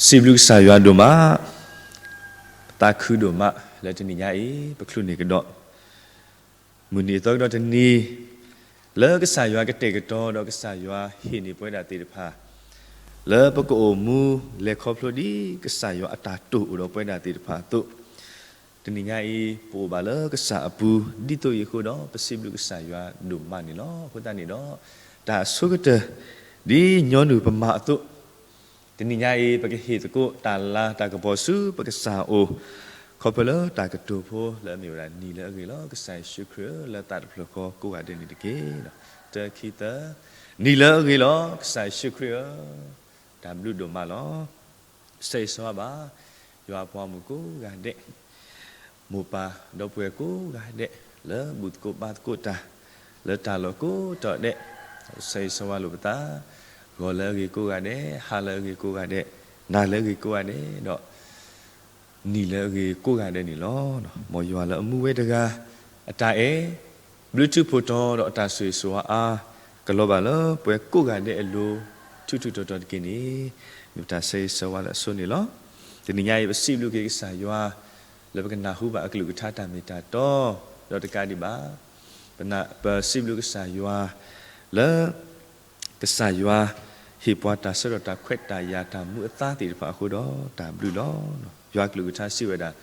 စံးဘျုးကစၢ်ယွၤဒိၣ်မး, ပသးခုဒိၣ်မးလၢတနံၤညါအံၤ ပချုးန့ၢ်ကဒီး မုၢ်နံၤအသီကဒီးတနံၤ လၢကစၢ်ယွၤကတဲာ်ကတီၤဒီးကစၢ်ယွၤဟ့ၣ်န့ၢ်ပဝဲဒၣ်သ့ၣ်တဖၣ် လၢပကအိၣ်မူလဲၤခီဖျိဒ်ကစၢ်ယွၤအတၢ်တိာ်အိၣ်ဒီးပဝဲဒၣ်သ့ၣ်တဖၣ်အသိး, တနံၤညါအံၤ ပအိၣ်ဘၣ်လၢကစၢ်အပူၤ ဒ်သိးအံၤအဃိဒီး ပစံးဘျုးကစၢ်ယွၤဒိၣ်မးန့ၣ်လီၤ. အဃိသတးန့ၣ်ဒီး တၢ်အဆိကတၢၢ် ဒ်ညီနုၢ်ပမၤအသိး, တနံၤညါအံၤ ပကဟ့ၣ်သကိးတၢ်လၤတၢ်ကပီၤဆူပကစၢ်အအိၣ်, ခီဖျိလၢတၢ်ကတိၤဖိလၢအမ့ၢ်ဝဲဒၣ်နံၤလၢအဂ့ၤလီၤ. ကစၢ်ယ့ၣ်ၡူးခရံာ်ဧၢ, လၢသးတဖျၢၣ်ဃီကိးဂၤဒဲးန့ၣ်တက့ၢ်. တၢ ခံ သၢ, နံၤလၢအဂ့ၤလီၤ. ကစၢ်ယ့ၣ်ၡူးခရံာ်ဧၢ, တၢ်ဘျုးဒိၣ်မးလီၤ. ဆၢဂ့ၤဆၢဝါဘၣ် ယွၤအပှၤဂီၢ်မုၢ်ကိးဂၤဒဲး, မိၢ်ပၢ်ဒီပုၢ်ဝဲၢ်ကိးဂၤဒဲး, လၢဘူၣ်သကိးဘါသကိးတၢ်, လၢတၢ်လီၢ်ကိးတီၤဒဲး, ဆၢဂ့ၤဆၢဝါလိာ်ပသး, ဂီၤလၢအဂ့ၤကိးဂၤဒဲး, ဟါလၢအဂ့ၤကိးဂၤဒဲး, နၤလၢအဂ့ၤကိးဂၤဒဲးဒီး နံၤလၢအဂ့ၤကိးဂၤဒဲးန့ၣ်လီၤ. မ်ယွၤလၢအမူဝဲတဂၤ အတၢ်အဲၣ် ဘျုးထူးဖှိၣ်တီၤဒီးအတၢ်ဆိၣ်ဂ့ၤဆိၣ်ဝါအါ ကလီၤဘၣ်လၢပှၤကိးဂၤဒဲးအလိၤ ထူးထူးတီၤတီၤတက့ၢ်န့ၣ် မ့ၢ်ပတၢ်ဆၢဂ့ၤဆၢဝါလၢအဆိန့ၣ်လီၤ. တနံၤညါအံၤ ပစံးဘျုးက့ၤကစၢ်ယွၤ လၢပကနၢ်ဟူဘၣ်အကလုၢ်ကထါတၢ်မ့ၢ်တၢ်တီ ဒီးတကးဒံးဘၣ် ပစံးဘျုးကစၢ်ယွၤ လၢ ကစၢ်ယွၤ ဟ့ၣ်ပှၤတၢ်ဆၢဒီးတၢ်ခွဲးတၢ်ယာ်တၢ်မူအသါသ့ၣ်တဖၣ်အဃိဒီး တၢ်ဘျုးလီၤ. ယွၤကလုၢ်ကထါစံးဝဲဒၣ်,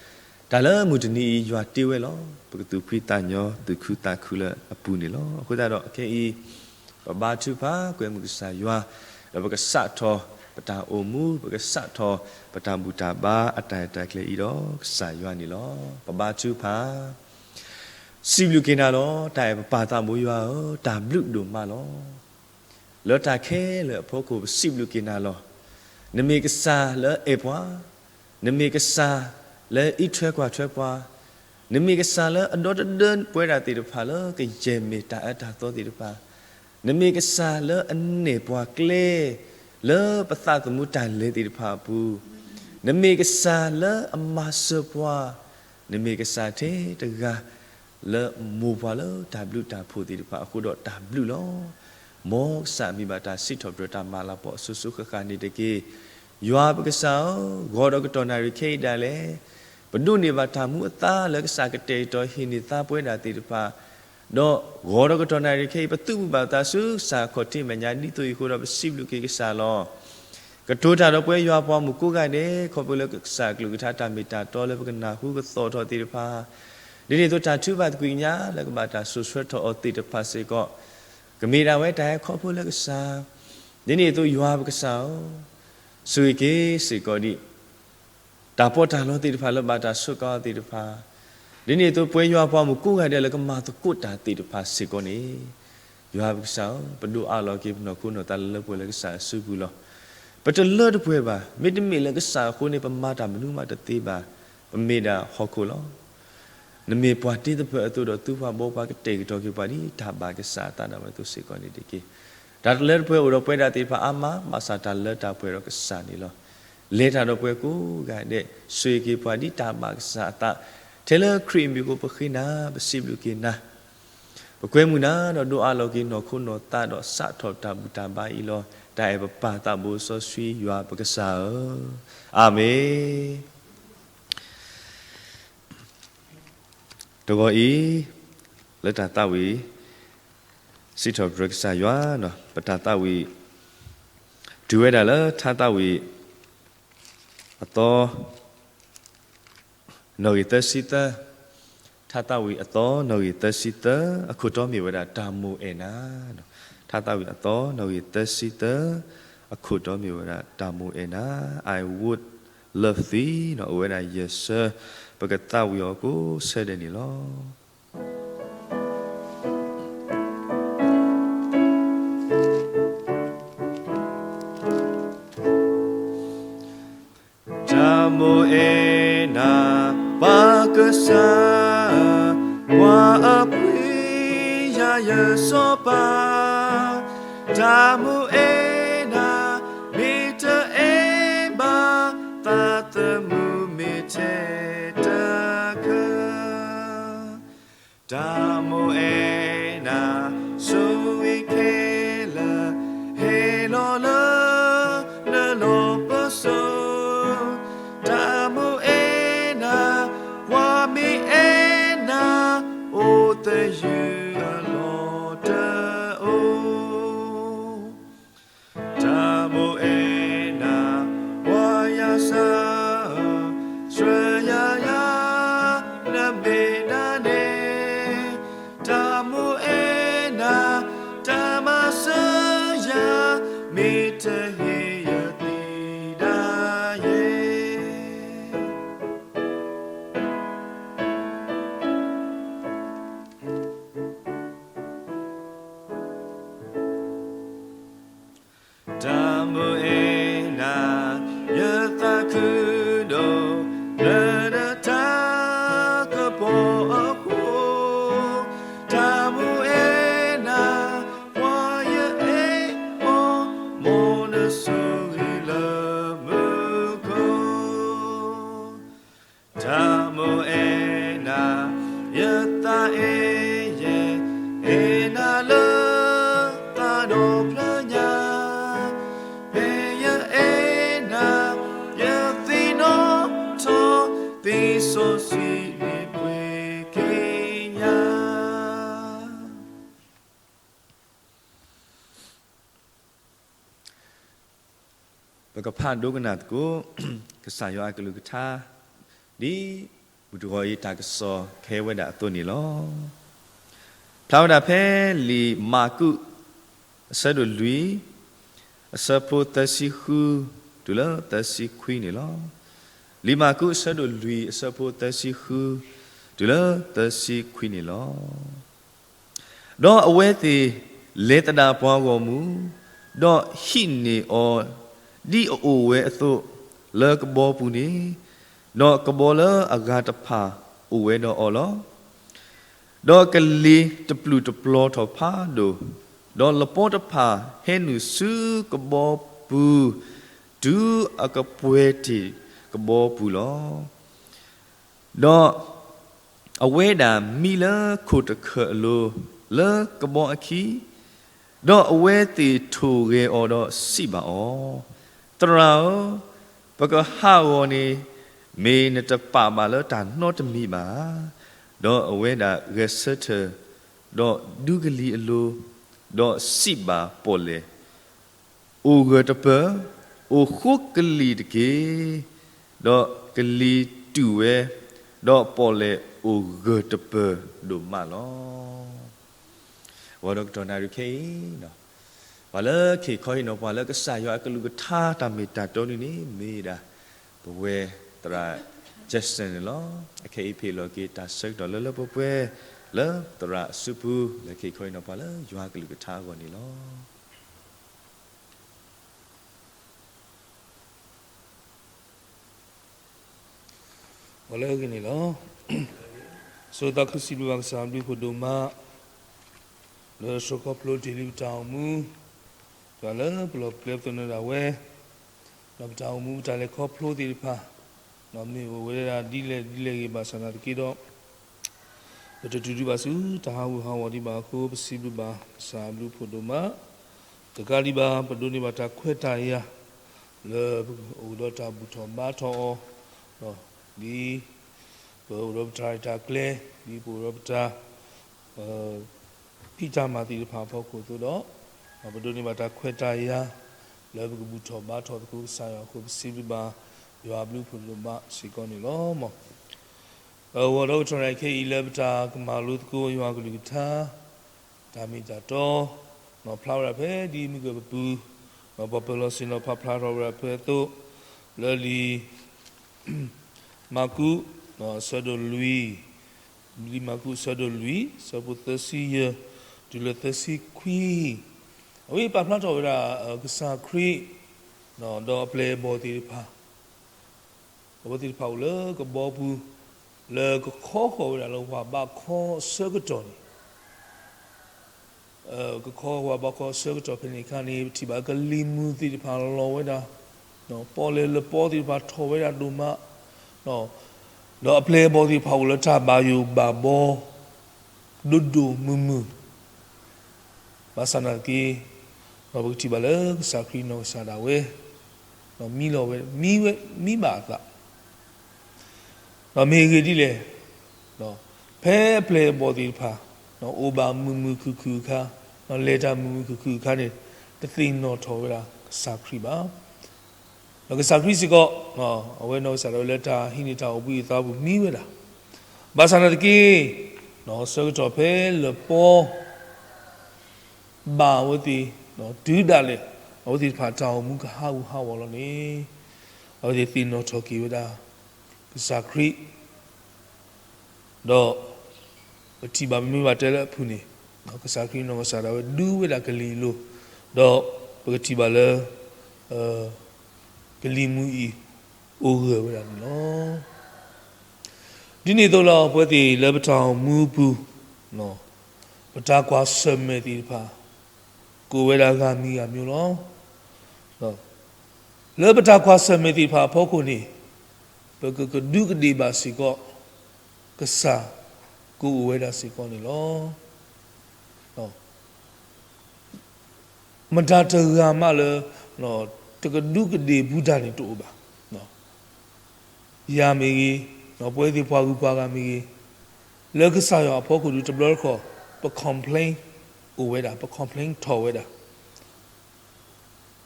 တၢ်လၢမုၢ်တနံၤအံၤ ယွၤတ့ဝဲလီၤ. ပကသူၣ်ဖှံသးညီ သူၣ်ခုသးခုလၢအပူၤန့ၣ်လီၤ. အဃိသတးဒီးခဲအံၤ ပဘါထုကဖၣ် ကွဲမုာ်ကစၢ်ယွၤ, ဒီးပကစးထီၣ်ပတၢ်အိၣ်မူ, ပကစးထီၣ်ပတၢ်ဘူၣ်တၢ်ဘါအတၢ်ရဲၣ်တၢ်ကျဲၤအံၤဒီးကစၢ်ယွၤန့ၣ်လီၤ. ပဘါထုကဖၣ် စံးဘျုးက့ၤနၤလီၤ. တၢ်အဲၣ်ပပၢ်သးဘိယွၤဧၢ, တၢ်ဘျုးဒိၣ်မးလီၤ. လၢတၢ်ခဲလၢာ်အဖီခိၣ် ပစံးဘျုးက့ၤနၤလီၤ. နမ့ၢ်ကစၢ်လၢအအဲၣ်ပှၤ, နမ့ၢ်ကစၢ်လၢအအံးထွဲကွၢ်ထွဲပှၤ, နမ့ၢ်ကစၢ်လၢအဒီတဒၢပဝဲဒၣ်သ့ၣ်တဖၣ်လၢကယဲၢ်မ့ၢ်တၢ်အၢတၢ်သီသ့ၣ်တဖၣ်, နမ့ၢ်ကစၢ်လၢအနဲၣ်ပှၤကျဲ လၢပသးသမူတၢ်လဲၤသ့ၣ်တဖၣ်အပူၤ, နမ့ၢ်ကစၢ်လၢအမၤစၢၤပှၤ, နမ့ၢ်ကစၢ်ထဲတဂၤ လၢမိၢ်ပှၢ်လၢတၢ်ဘျုးတၢ်ဖှိၣ်သ့ၣ်တဖၣ်အဃိဒီးတၢ်ဘျုးလီၤ. မ်ကစၢ်မံၤဘၣ်တၢ်စံးထီၣ်ပတြၢၤတၢ်မၤလၤကပီၤအစိၤစိၤဃၣ်ဃၣ်န့ၣ်တက့ၢ်. ယွၤပကစၢ်ဧၢ, ဂီၤဒီးကတီၢ်နၣ်ရံၣ်ခဲအံၤဒၣ်လဲာ် ပဒိးန့ၢ်ဘၣ်တၢ်မူအသါလၢကစၢ်ကတဲာ်ကတီၤဟ့ၣ်န့ၢ်သါပဝဲဒၣ်သ့ၣ်တဖၣ်, ဒီးဂီၤဒီးကတီၢ်နၣ်ရံၣ်ခဲအံၤ ပသုးမုာ်ဘၣ်သးဆူကစၢ်အခီၣ်ထံးမဲာ်ညါ ဒ်သိးအံၤအဃိဒီး ပစံးဘျုးက့ၤကစၢ်လီၤ. ကတိၤတၢ်ဒီးပဝဲယွၤပှၤမုၣ်ကိးဂၤဒဲး ခီဖျိလၢကစၢ်အကလုၢ်ကထါတၢ်မ့ၢ်တၢ်တီလၢပကနၢ်ဟူကသီၣ်ထီၣ်သ့ၣ်တဖၣ်, ဒ်န့ၣ်အသိးတၢ်ထုကဖၣ်သကွံာ်ကညးလၢကဘၣ်တၢ်စိာ်ဆှၢထီၣ်အီၤသ့ၣ်တဖၣ်စ့ၢ်ကီး ကမ့ၢ်ဒၣ်ဝဲတၢ်ဟဲခီဖျိလၢကစၢ်, ဒ်န့ၣ်အသိးယွၤပကစၢ်ဧၢ, ဆိၣ်ဂ့ၤက့ၤစ့ၢ်ကီးဒံး တၢ်ပီးတၢ်လီသ့ၣ်တဖၣ်လၢဘၣ်တၢ်ဆိးကါအီၤသ့ၣ်တဖၣ်, ဒ်န့ၣ်အသိးပဝဲယွၤပှၤမုၣ်ကိးဂၤဒဲးလၢကမၤသကိးတၢ်သ့ၣ်တဖၣ်စ့ၢ်ကီးန့ၣ်, ယွၤပကစၢ်ဧၢ, ပဒိးအးလီၤက့ၤပနီၢ်ခိနီၢ်သးလၢလၢပှဲၤလၢကစၢ်အစုပူၤလီၤ. ပတလၢတပှဲၤဘၣ်, မ့တမ့ၢ်လၢကစၢ်အဃိန့ၣ် ပမၤတၢ်မနုၤမးတသ့ဘၣ်, ပမ့ၢ်ဒၣ်ဟီၣ်ခိၣ်လီၤ. နမ့ၢ်ပှၤတ့သပၢၤအသိးဒီး သုပှၤဘီပှၤကတဲာ်ကတီၤက့ၤပှၤဒ်တၢ်ဘၣ်ကစၢ်အသးဒၣ်ဝဲအသိးစ့ၢ်ကီးန့ၣ်တက့ၢ်. တၢ်တလၢတပှဲၤအိၣ်ဒီးပဝဲဒၣ်သ့ၣ်တဖၣ်အါမး, ဘၣ်ဆၣ်တၢ်လၢတၢ်ပှဲၤဒီးကစၢ်န့ၣ်လီၤ. လဲၤတၢ်ဒီးပှၤကိးဂၤဒဲး, ဆိၣ်ဂ့ၤက့ၤပှၤဒ်တၢ်ဘၣ်ကစၢ်အသး, ထဲလၢခရံာ်အမံၤအဃိပဃ့နၤ, ပစံးဘျုးက့ၤနၤ, ပကွဲမုာ်နၤဒီးဒိးအးလီၤက့ၤနီၢ်ခိနီၢ်သးဒီးစးထီၣ်တၢ်ဘူၣ်တၢ်ဘါအံၤလီၤ. တၢ်အဲၣ်ပပၢ်သးဘိစီဆှံယွၤပကစၢ်ဧၢ, အၤမ့ၣ်. တဂီၤအံၤ လၢတၢ်သးဝံၣ် စံးထီၣ်ပတြၢၤကစၢ်ယွၤ, ပတၢ်သးဝံၣ် တုၤဝဲဒၣ်လၢထါသးဝံၣ် အသီ နီၣ်ဂံၢ်သၢဆံသၢ, ထါသးဝံၣ်အသီ နီၣ်ဂံၢ်သၢဆံသၢ, အခိၣ်တီမ့ၢ်ဝဲဒၣ်တၢ်မိၣ်အဲၣ်နၤ, ထါသးဝံၣ်အသီ နီၣ်ဂံၢ်သၢဆံသၢ, အခိၣ်တီမ့ၢ်ဝဲဒၣ်တၢ်မိၣ်အဲၣ်နၤ, I would love thee နီၣ်, အိၣ်ဝဲဒၣ်ယဲၢ်ဆၢ, ပကသးဝံၣ်အီၤကိးဆၢဒဲးန့ၣ်လီၤ. တၢ်မိၣ်အဲၣ်နၤ ပၢ်ကစၢ်, ပှၤအပှ့ၤယၤယစီၤပၤ, တၢ်မိၣ်အဲၣ်နၤ မ့ၢ်တအဲၣ်ဘၣ်, သးသမူမ့ၢ်ထဲတခါ တၢ်မိၣ်အဲၣ်နၤ ဆိၣ်ဂ့ၤခဲလၢာ် ဟဲလီၤလၢနလီၢ်ပစိာ်, ယုၢ်အလီၢ်တအိၣ် တၢ်မိၣ်အဲၣ်နၤ ပှၤယၤစၢ်, ဆှၢယၤယၤ နမ့ၢ်ဒၣ်နဲ, တၢ်မိၣ်အဲၣ်နၤ တၢ်မၤစၢၤယၤ မ့ၢ်တဟ့ၣ်ယသံဒၣ်ယဲ တၢ်မိၣ်အဲၣ်နၤ ယသးခုဒိၣ် လၢနတၢ်ကပီၤအဃိ, တၢ်မိၣ်အဲၣ်နၤ ပှၤယအဲၣ်အီၤ မ်နဆိၣ်ဂ့ၤလၢမူခိၣ် တၢ်မိၣ်အဲၣ်နၤ ယသးအဲၣ်ယဲ, အဲၣ်နၤလၢသးဒီဖျၢၣ်ညါ, ဖဲယအဲၣ်နၤ ယသ့ၣ်နီၣ်ထီၣ် သ့စီဆှံန့ၣ်ပှ့ၤက့ၤညါ ပကဖးဒိကနၣ်သကိး ကစၢ်ယွၤအကလုၢ်ကထါ ဒ်ဘူၣ်တဂီၤအံၤတၢ်ကစီၣ်ခဲဝဲဒၣ်အသိးန့ၣ်လီၤ. ဖျါဝဲဒၣ်ဖဲလံာ်မၢ်ကူး အဆၢဒိၣ်လွံၢ် အဆၢဖိသၢဆံဃု တုၤလၢသၢဆံခွံန့ၣ်လီၤ. လံာ်မၢ်ကူးအဆၢဒိၣ်လွံၢ် အဆၢဖိသၢဆံဃု တုၤလၢသၢဆံခွံန့ၣ်လီၤ. ဒီးအဝဲသ့ၣ်လဲၤသဒၣ်ပှၤဂီၢ်မုၢ်, ဒီးဟံးန့ၢ်အီၤဒ်အအိၣ်ဝဲအသိး လၢကဘီပူၤန့ၣ်, ဒီးကဘီလၢအဂၤတဖၣ်အိၣ်ဝဲဒီးအီၤလီၤ. ဒီးကလံၤတပျုာ်တပျီၤထီၣ်ဖးဒိၣ်, ဒီးလပီတဖၣ်ဟဲနုာ်ဆူကဘီပူၤ တုၤအကပှဲၤတ့ၢ်ကဘီပူၤလီၤ. ဒီးအဝဲဒၣ်မံလၢခိၣ်တခၢၣ်အလိၤ လၢကဘီအခံ, ဒီးအဝဲသ့ၣ်ထိၣ်ဂဲၤအီၤဒီးစံးဘၣ်အီၤ, သရၣ်ဧၢ, ပကဟးဂီၤန့ၣ် မ့ၢ်နတပာ်ဘၣ်လၢတၢ်နီတမံၤဘၣ်ဧါ. ဒီးအဝဲဒၣ်ဂဲၤဆၢထၢၣ်, ဒီးဒူကလံၤအလိၤ, ဒီးစံးဘၣ်ပီၣ်လဲၣ်, အိၣ်ဂၢၢ်တပၢၢ်, အိၣ်ဃိကလံၤတက့ၢ်. ဒီးကလံၤတူၢ်ဝဲ, ဒီးပီၣ်လဲၣ်အိၣ်ဂၢၢ်တပၢၢ်ဒိၣ်မးလီၤ. ဂီၤဒီးကတီၢ်နၣ်ရံၣ်ခဲအံၤ, ပှၤလၢကဟ့ၣ်ခီဟ့ၣ်နီၤပှၤလၢကစၢ်ယွၤအကလုၢ်ကထါတၢ်မ့ၢ်တၢ်တီန့ၣ်န့ၣ် မ့ၢ်ဒၣ် ပဝဲသရၣ် Jackson န့ၣ်လီၤ. အခဲအံၤဖဲအံၤလီၤက့ၤတၢ်ဆၢကတီၢ်လၢလၢပှဲၤပှဲၤ လၢသရၣ်အစုပူၤ လၢကဟ့ၣ်ခီဟ့ၣ်နီၤပှၤလၢယွၤအကလုၢ်ကထါအဂီၢ်န့ၣ်လီၤ. ပှၤလၢအဂ့ၤန့ၣ်လီၤ. ဆိသးခုစံးဘျုးဘၣ်ကစၢ်အဘျုးဖးဒိၣ်မး လၢဆိခီဖျိတ့ၢ်လံပတၢ်အိၣ်မူ, တၢ်လၢပလီၢ်ပကျဲပသနၢၣ်ဒၣ်ဝဲ, ဒီးပတၢ်အိၣ်မူပတၢ်လဲၤခီဖျိသ့ၣ်တဖၣ်, ဒီးမ့ၢ်အိၣ်ဝဲဒၣ်ဒ်လဲၣ်ဒ်လဲၣ်ဂ့ၤဘၣ်ဆၣ်သနာ်က့ဒီး ပတတုၤဒံးဘၣ်ဆူတၢ်ဟးဂူာ်ဟးဂီၤဒံးဘၣ်အဃိ ပစံးဘျုးဘၣ်ကစၢ်အဘျုးဖးဒိၣ်မး, တကးဒံးဘၣ် ပဒိးန့ၢ်ဘၣ်တၢ်ခွဲးတၢ်ယာ် လၢပအိၣ်ဒီးတၢ်ဘူၣ်ထီၣ်ဘါထီၣ်အီၤ, ဒ်ပအိၣ်ဒီးပတၢ်ရဲၣ်တၢ်ကျဲၤ, ဒ်ပအိၣ်ဒီးပတၢ် ဖံးတၢ်မၤသ့ၣ်တဖၣ်အဖီခိၣ်အသိးဒီး, ပဒိးန့ၢ်ဘၣ်တၢ်ခွဲးတၢ်ယာ် လၢပကဘူၣ်ထီၣ်ဘါထီၣ်သကိးကစၢ်ယွၤအဃိ ပစံးဘျုးဘၣ်ယွၤအဘျုးဖးဒိၣ်မးစ့ၢ်ကီးန့ၣ်လီၤ. ဂီၤဒီးကတီၢ်နၣ်ရံၣ်ခဲအံၤလၢပတၢ်ကမၤလိသကိးယွၤအကလုၢ်ကထါ တၢ်မ့ၢ်တၢ်တီ, ဖျါဝဲဒၣ်ဖဲဒ်မုၢ်ဂၢၢ်ပပုၢ်, ပှၤပၢၤလီၢ်ဆ့ၣ်နီၤဖးဖျါထီၣ်ဝဲဒၣ်ဖဲအသိး, လၢလံာ် မၢ်ကူး အဆၢဒိၣ်လွံၢ်, လံာ်မၢ်ကူးအဆၢဒိၣ်လွံၢ် အဆၢဖိသၢဆံယဲၢ် တုၤလၢသၢဆံခွံ, အဝဲပာ်ဖျါထီၣ်ဝဲဒၣ် ကစၢ်ခရံာ် ဒီးအပျဲၢ်အဘီၣ်သ့ၣ်တဖၣ် အဝဲသ့ၣ်တဖၣ်အိၣ်လၢကဘီပူၤ လၢကခီဃီၤဝဲဒၣ်လၢပှၤဘးခီအဆၢကတီၢ်န့ၣ်, ကခီဃီၤပှၤဘးခီအဆၢကတီၢ်ဖဲန့ၣ်အခါန့ၣ် ပထံၣ်ဘၣ်ကလံၤမုၢ်သ့ၣ်တဖၣ်လီၤဝဲဒၣ်, ပီၣ်လဲၣ်လပီသ့ၣ်တဖၣ်ထီၣ်ဝဲဒၣ်ဒိၣ်မး, ဒီးအပျဲၢ်အဘီၣ်သ့ၣ်တဖၣ်အိၣ်လၢတၢ်ဘၣ်ယိၣ်ဘၣ်ဘီ ဒိၣ်ဒိၣ်မုၢ်မုၢ် ဘၣ်ဆၣ်သနာ်က့ ဒီးပကထံၣ်ဘၣ်လၢကစၢ်ခရံာ်နီၢ်ကစၢ်ဒၣ်ဝဲ ဒီးမံလီၤဝဲ မံဝဲ မံဘၣ်အသး, ဒီးမ့ၢ်အဂ့ၢ်ဒ်လဲၣ်, ဖဲအပျဲၢ်အဘီၣ်သ့ၣ်တဖၣ် အိၣ်ဘၣ်မုာ်မုာ်ခုၣ်ခုၣ်အခါ, လဲၤတၢ်မုာ်မုာ်ခုၣ်ခုၣ်အခါန့ၣ် တသ့ၣ်နီၣ်ထီၣ်ဝဲဒၣ်ကစၢ်ခရံာ်ဘၣ်. ဒီးကစၢ်ခရံာ်စ့ၢ်ကီး အဝဲနီၢ်ကစၢ်ဒၣ်ဝဲလၢတၢ်ဟံးန့ၢ်တၢ်အိၣ်ဘှံးအသးပူၤမံဝဲဒၣ်, ဘၣ်ဆၣ်နာ်သက့ ဆၢကတီၢ်ဖဲလၢပီ ဘၣ်အဝဲသ့ၣ် တုၤဒၣ်လဲာ် အဝဲသ့ၣ်တဖၣ်တၢ်အိၣ်မူကဟးဂူာ်ဟးဂီၤလီၤန့ၣ် အဝဲသ့ၣ်သ့ၣ်နီၣ်ထီၣ်က့ၤဝဲဒၣ် ကစၢ်ခရံာ် ဒီး ပထံၣ်ဘၣ်ပမ့ၢ်ဘၣ်တဲလၢအဖုၣ်န့ၣ် ကစၢ်ခရံာ်နီၢ်ကစၢ်ဒၣ်ဝဲဒုးဝဲဒၣ်ကလံၤအလိၤ, ဒီးပကထံၣ်ဘၣ်လၢ ကလံၤမုၢ်အံၤအိၣ်ဂၢၢ်ဝဲဒၣ်န့ၣ်လီၤ. ဒ်န့ၣ်အသိးလီၤ ပဝဲသ့ၣ်လၢပတၢ်အိၣ်မူအပူၤ ပတၢ်ကွၢ်ဆၢၣ်မဲာ်သ့ၣ်တဖၣ် ကအိၣ်ဝဲဒၣ်ဂၤမံၤဂၤမံၤလီၤ. လၢပတၢ်ကွၢ်ဆၢၣ်မဲာ်သ့ၣ်တဖၣ်အဖီခိၣ်န့ၣ် ပကကဒူးကဒ့ၣ်ဘၣ်စ့ၢ်ကီး ကစၢ်ကအိၣ်ဝဲဒၣ်စ့ၢ်ကီးန့ၣ်လီၤ. မတၤတဂၤမးလၢ တကဒူးကဒ့ၣ်ဘူးတၢ်န့ၣ်တအိၣ်ဘၣ်. ယၤမ့ၢ်ဂ့ၤ, ပဝဲသ့ၣ်ပှၤဂုၤပှၤဂၤမ့ၢ်ဂ့ၤ, လၢကစၢ်ယွၤအဖီခိၣ်ဒီးတဘျီတခီၣ် ပ complain အိၣ်ဝဲဒၣ်, ပ complain ထီၣ်ဝဲဒၣ်.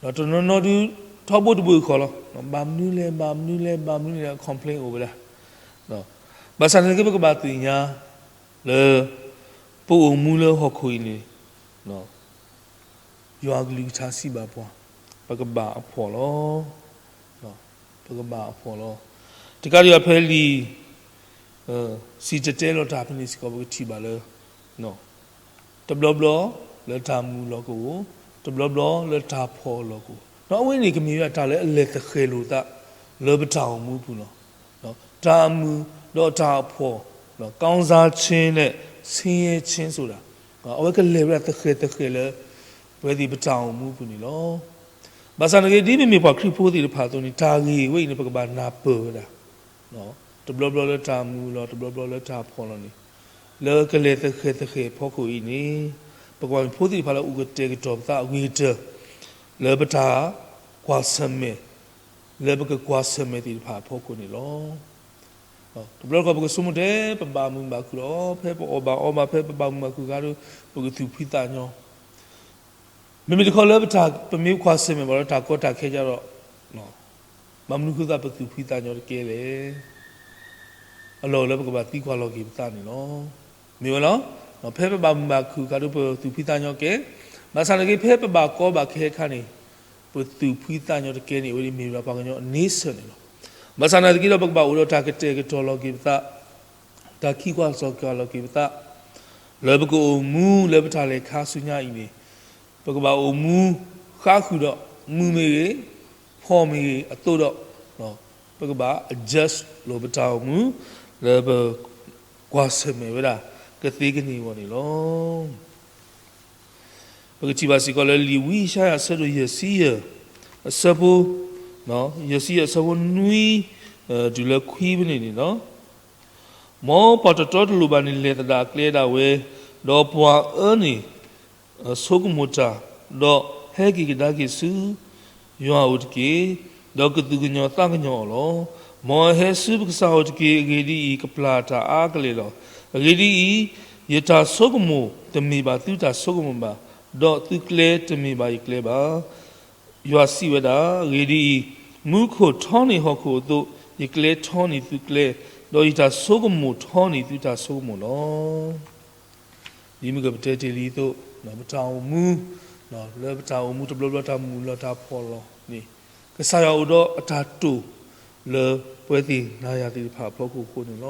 ဒီးတနီၤနီၤဒုး ထီဘိတဘိယူၢ်ဃီလီၤ. ဘၣ်မနုၤလဲၣ်, ဘၣ်မနုၤလဲၣ်, ဘၣ်မနုၤလဲၣ် complain အိၣ်ဝဲဒၣ်. ဘၣ်ဆၣ်န့ၣ်က့ ပကဘၣ်သ့ၣ်ညါလၢ ပအိၣ်မူလၢဟီၣ်ခိၣ်အံၤန့ၣ် ယွၤအကလုၢ်ကထါစံးဘၣ်ပှၤ, ပကဘၣ်အဖှီၣ်လီၤ. ပကဘၣ်အဖှီၣ်လီၤ. တကးဒံးဘၣ်ဖဲလံာ် စံၣ်တဲၤတဲလီၤတၢ်ဖဲန့ၣ်စ့ၢ်ကီး ပကထံၣ်ဘၣ်လၢ တဘျီဘျီလၢတၢ်မုာ်လီၤကအိၣ်, တဘျီဘျီလၢတၢ်ဖှီၣ်အလီၢ်ကအိၣ်. ဒီးအဝဲန့ၣ်ကမ့ၢ်ဝဲဒၣ်တၢ်လၢအလဲၤသဃဲၤလိာ်သး လၢပတၢ်အိၣ်မူအပူၤလီၤ. တၢ်အမုာ်ဒီးတၢ်အဖှီၣ်, ကောင်းစားခြင်းနဲ့ ဆင်းရဲခြင်းဆိုတာ အဝဲကလဲၤဝဲဒၣ်သဃဲၤသဃဲၤလၢ ပဝဲသ့ၣ်ပတၢ်အိၣ်မူအပူၤန့ၣ်လီၤ. ဘၣ်ဆၣ်နာ်က့ ဒ်ပမ့ၢ်ပှၤခရံာ်ဖိသ့ၣ်တဖၣ်အသိးန့ၣ် တၢ်ဂ့ၢ်ဝဲအံၤန့ၣ် ပကဘၣ်နၢ်ပၢၢ်ဝဲဒၣ် တဘျီဘျီလၢတၢ်မုာ်လီၤ, တဘျီဘျီလၢတၢ်ဖှီၣ်လီၤန့ၣ်, လၢကလဲၤသဃဲၤသဃဲၤအဖီခိၣ်အံၤန့ၣ်, ပကဘၣ်မ့ၢ်ဖိသ့ၣ်တဖၣ်လၢအအိၣ်ကတဲာ်ကတီၤပသးအဂ့ၤကတၢၢ် လၢပတၢ်ကွၢ်ဆၢၣ်မဲာ်, လၢပကကွၢ်ဆၢၣ်မဲာ်သ့ၣ်တဖၣ်အဖီခိၣ်န့ၣ်လီၤ. တဘျီတခီၣ်ပကဆိကမိၣ်ထဲ ပဘၣ်မုာ်ဘၣ်ခုၣ်လီၤ, ဖဲပအီၣ်ဘၣ်အီဘၣ် ဖဲပဘၣ်မုာ်ဘၣ်ခုၣ်အခါဒီး ပကသူၣ်ဖှံသးညီ မ့မ့ၢ်တခီလၢပတၢ် ပမ့ၢ်ကွၢ်ဆၢၣ်မဲာ်ဘၣ်ဒီးတၢ်ကီတၢ်ခဲကဒီး, ဘၣ်မနုၤဃိသတးပသူၣ်ဖှံသးညီတကဲလဲၣ်. အလီၢ်အိၣ်လၢပကဘၣ်သံကွၢ်လီၤက့ၤပသးန့ၣ်လီၤ. မ့ၢ်ဝဲလီၤ. ဖဲပဘၣ်မုာ်ဘၣ်ခုၣ်အခါဒီးပသူၣ်ဖှံသးညီကဲ, ဘၣ်ဆၣ်နာ်က့ ဖဲပဘၣ်ကီဘၣ်ခဲအခါန့ၣ်, ပသူၣ်ဖှံသးညီတကဲန့ၣ် အဝဲန့ၣ်မ့ၢ်ဝဲဒၣ်ပှၤကညီအန့ဆၢၣ်န့ၣ်လီၤ. ဘၣ်ဆၣ်နာ်သက့ဒီး ပကဘၣ်အိၣ်ဒီးတၢ်ကတဲာ်ကတီၤလီၤက့ၤပသး တၢ်ခံကွၢ်စိာ်ကွၢ်လီၤက့ၤပသး လၢပကအိၣ်မူလၢပတၢ်လဲၤခါဆူညါအံၤန့ၣ်, ပကဘၣ်အိၣ်မူဃါဃုာ်ဒီး မုာ်မ့ၢ်ဂ့ၤ, ဖှီၣ်မ့ၢ်ဂ့ၤအသိးဒီး, ပကဘၣ် adjust လိာ်ပတၢ်အိၣ်မူ လၢပကွၢ်ဆၢၣ်မဲာ်ဝဲဒၣ်ကသ့ကန့ၢ်အဂီၢ်န့ၣ်လီၤ. ပကထံၣ်ဘၣ်စ့ၢ်ကီးလၢလံာ်ဝံယၡါယၤ အဆၢဒိၣ်ယဲၢ်ဆံယဲၢ်, အဆၢဖိ, ယဲၢ်ဆံယဲၢ် အဆၢဖိနွံ တုၤလၢခွံဖဲန့ၣ်န့ၣ်လီၤ. မ်ပှၤတတီတလိၤဘၣ်န့ၣ် လဲၤသဒၣ်အကျဲဒၣ်ဝဲ, ဒီးပှၤအၢန့ၣ် ဆိကမိၣ်တၢ်, ဒီးဟဲက့ၤကဒါက့ၤဆူယွၤအအိၣ်တက့ၢ်, ဒီးကသူၣ်ကညီၤသးကညီၤအီၤလီၤ. မ်အဟဲဆူပကစၢ်အအိၣ်တက့ၢ်. အဂ့ၢ်ဒ်အံၤ, ကပျၢ်တၢ်အါကလဲာ်လီၤ. အဂ့ၢ်ဒ်အံၤ, ယတၢ်ဆိကမိၣ်တမ့ၢ်ဘၣ်သုတၢ်ဆိကမိၣ်ဘၣ်, ဒီးသုကျဲတမ့ၢ်ဘၣ်ယကျဲဘၣ်. ယွၤစံးဝဲဒၣ်, အဂ့ၢ်ဒ်အံၤ, မူခိၣ်ထီန့ၢ်ဟီၣ်ခိၣ်အသိး, ယကျဲထီန့ၢ်သုကျဲ, ဒီးယတၢ်ဆိကမိၣ်ထီန့ၢ်သုတၢ်ဆိကမိၣ်လီၤ. ဒ်မ့ၢ်ကပတဲတ့ၢ်လံအသိး, ပတၢ်အိၣ်မူ, လၢပတၢ်အိၣ်မူတဘျီဘျီတၢ်မုာ်လီၤတၢ်ဖှီၣ်လီၤန့ၣ်, ကစၢ်ယွၤအိၣ်ဒီးအတၢ်တိာ်လၢ ပဝဲသ့ၣ်နၤယၤသ့ၣ်တဖၣ်အဖီခိၣ်အဃိန့ၣ်လီၤ.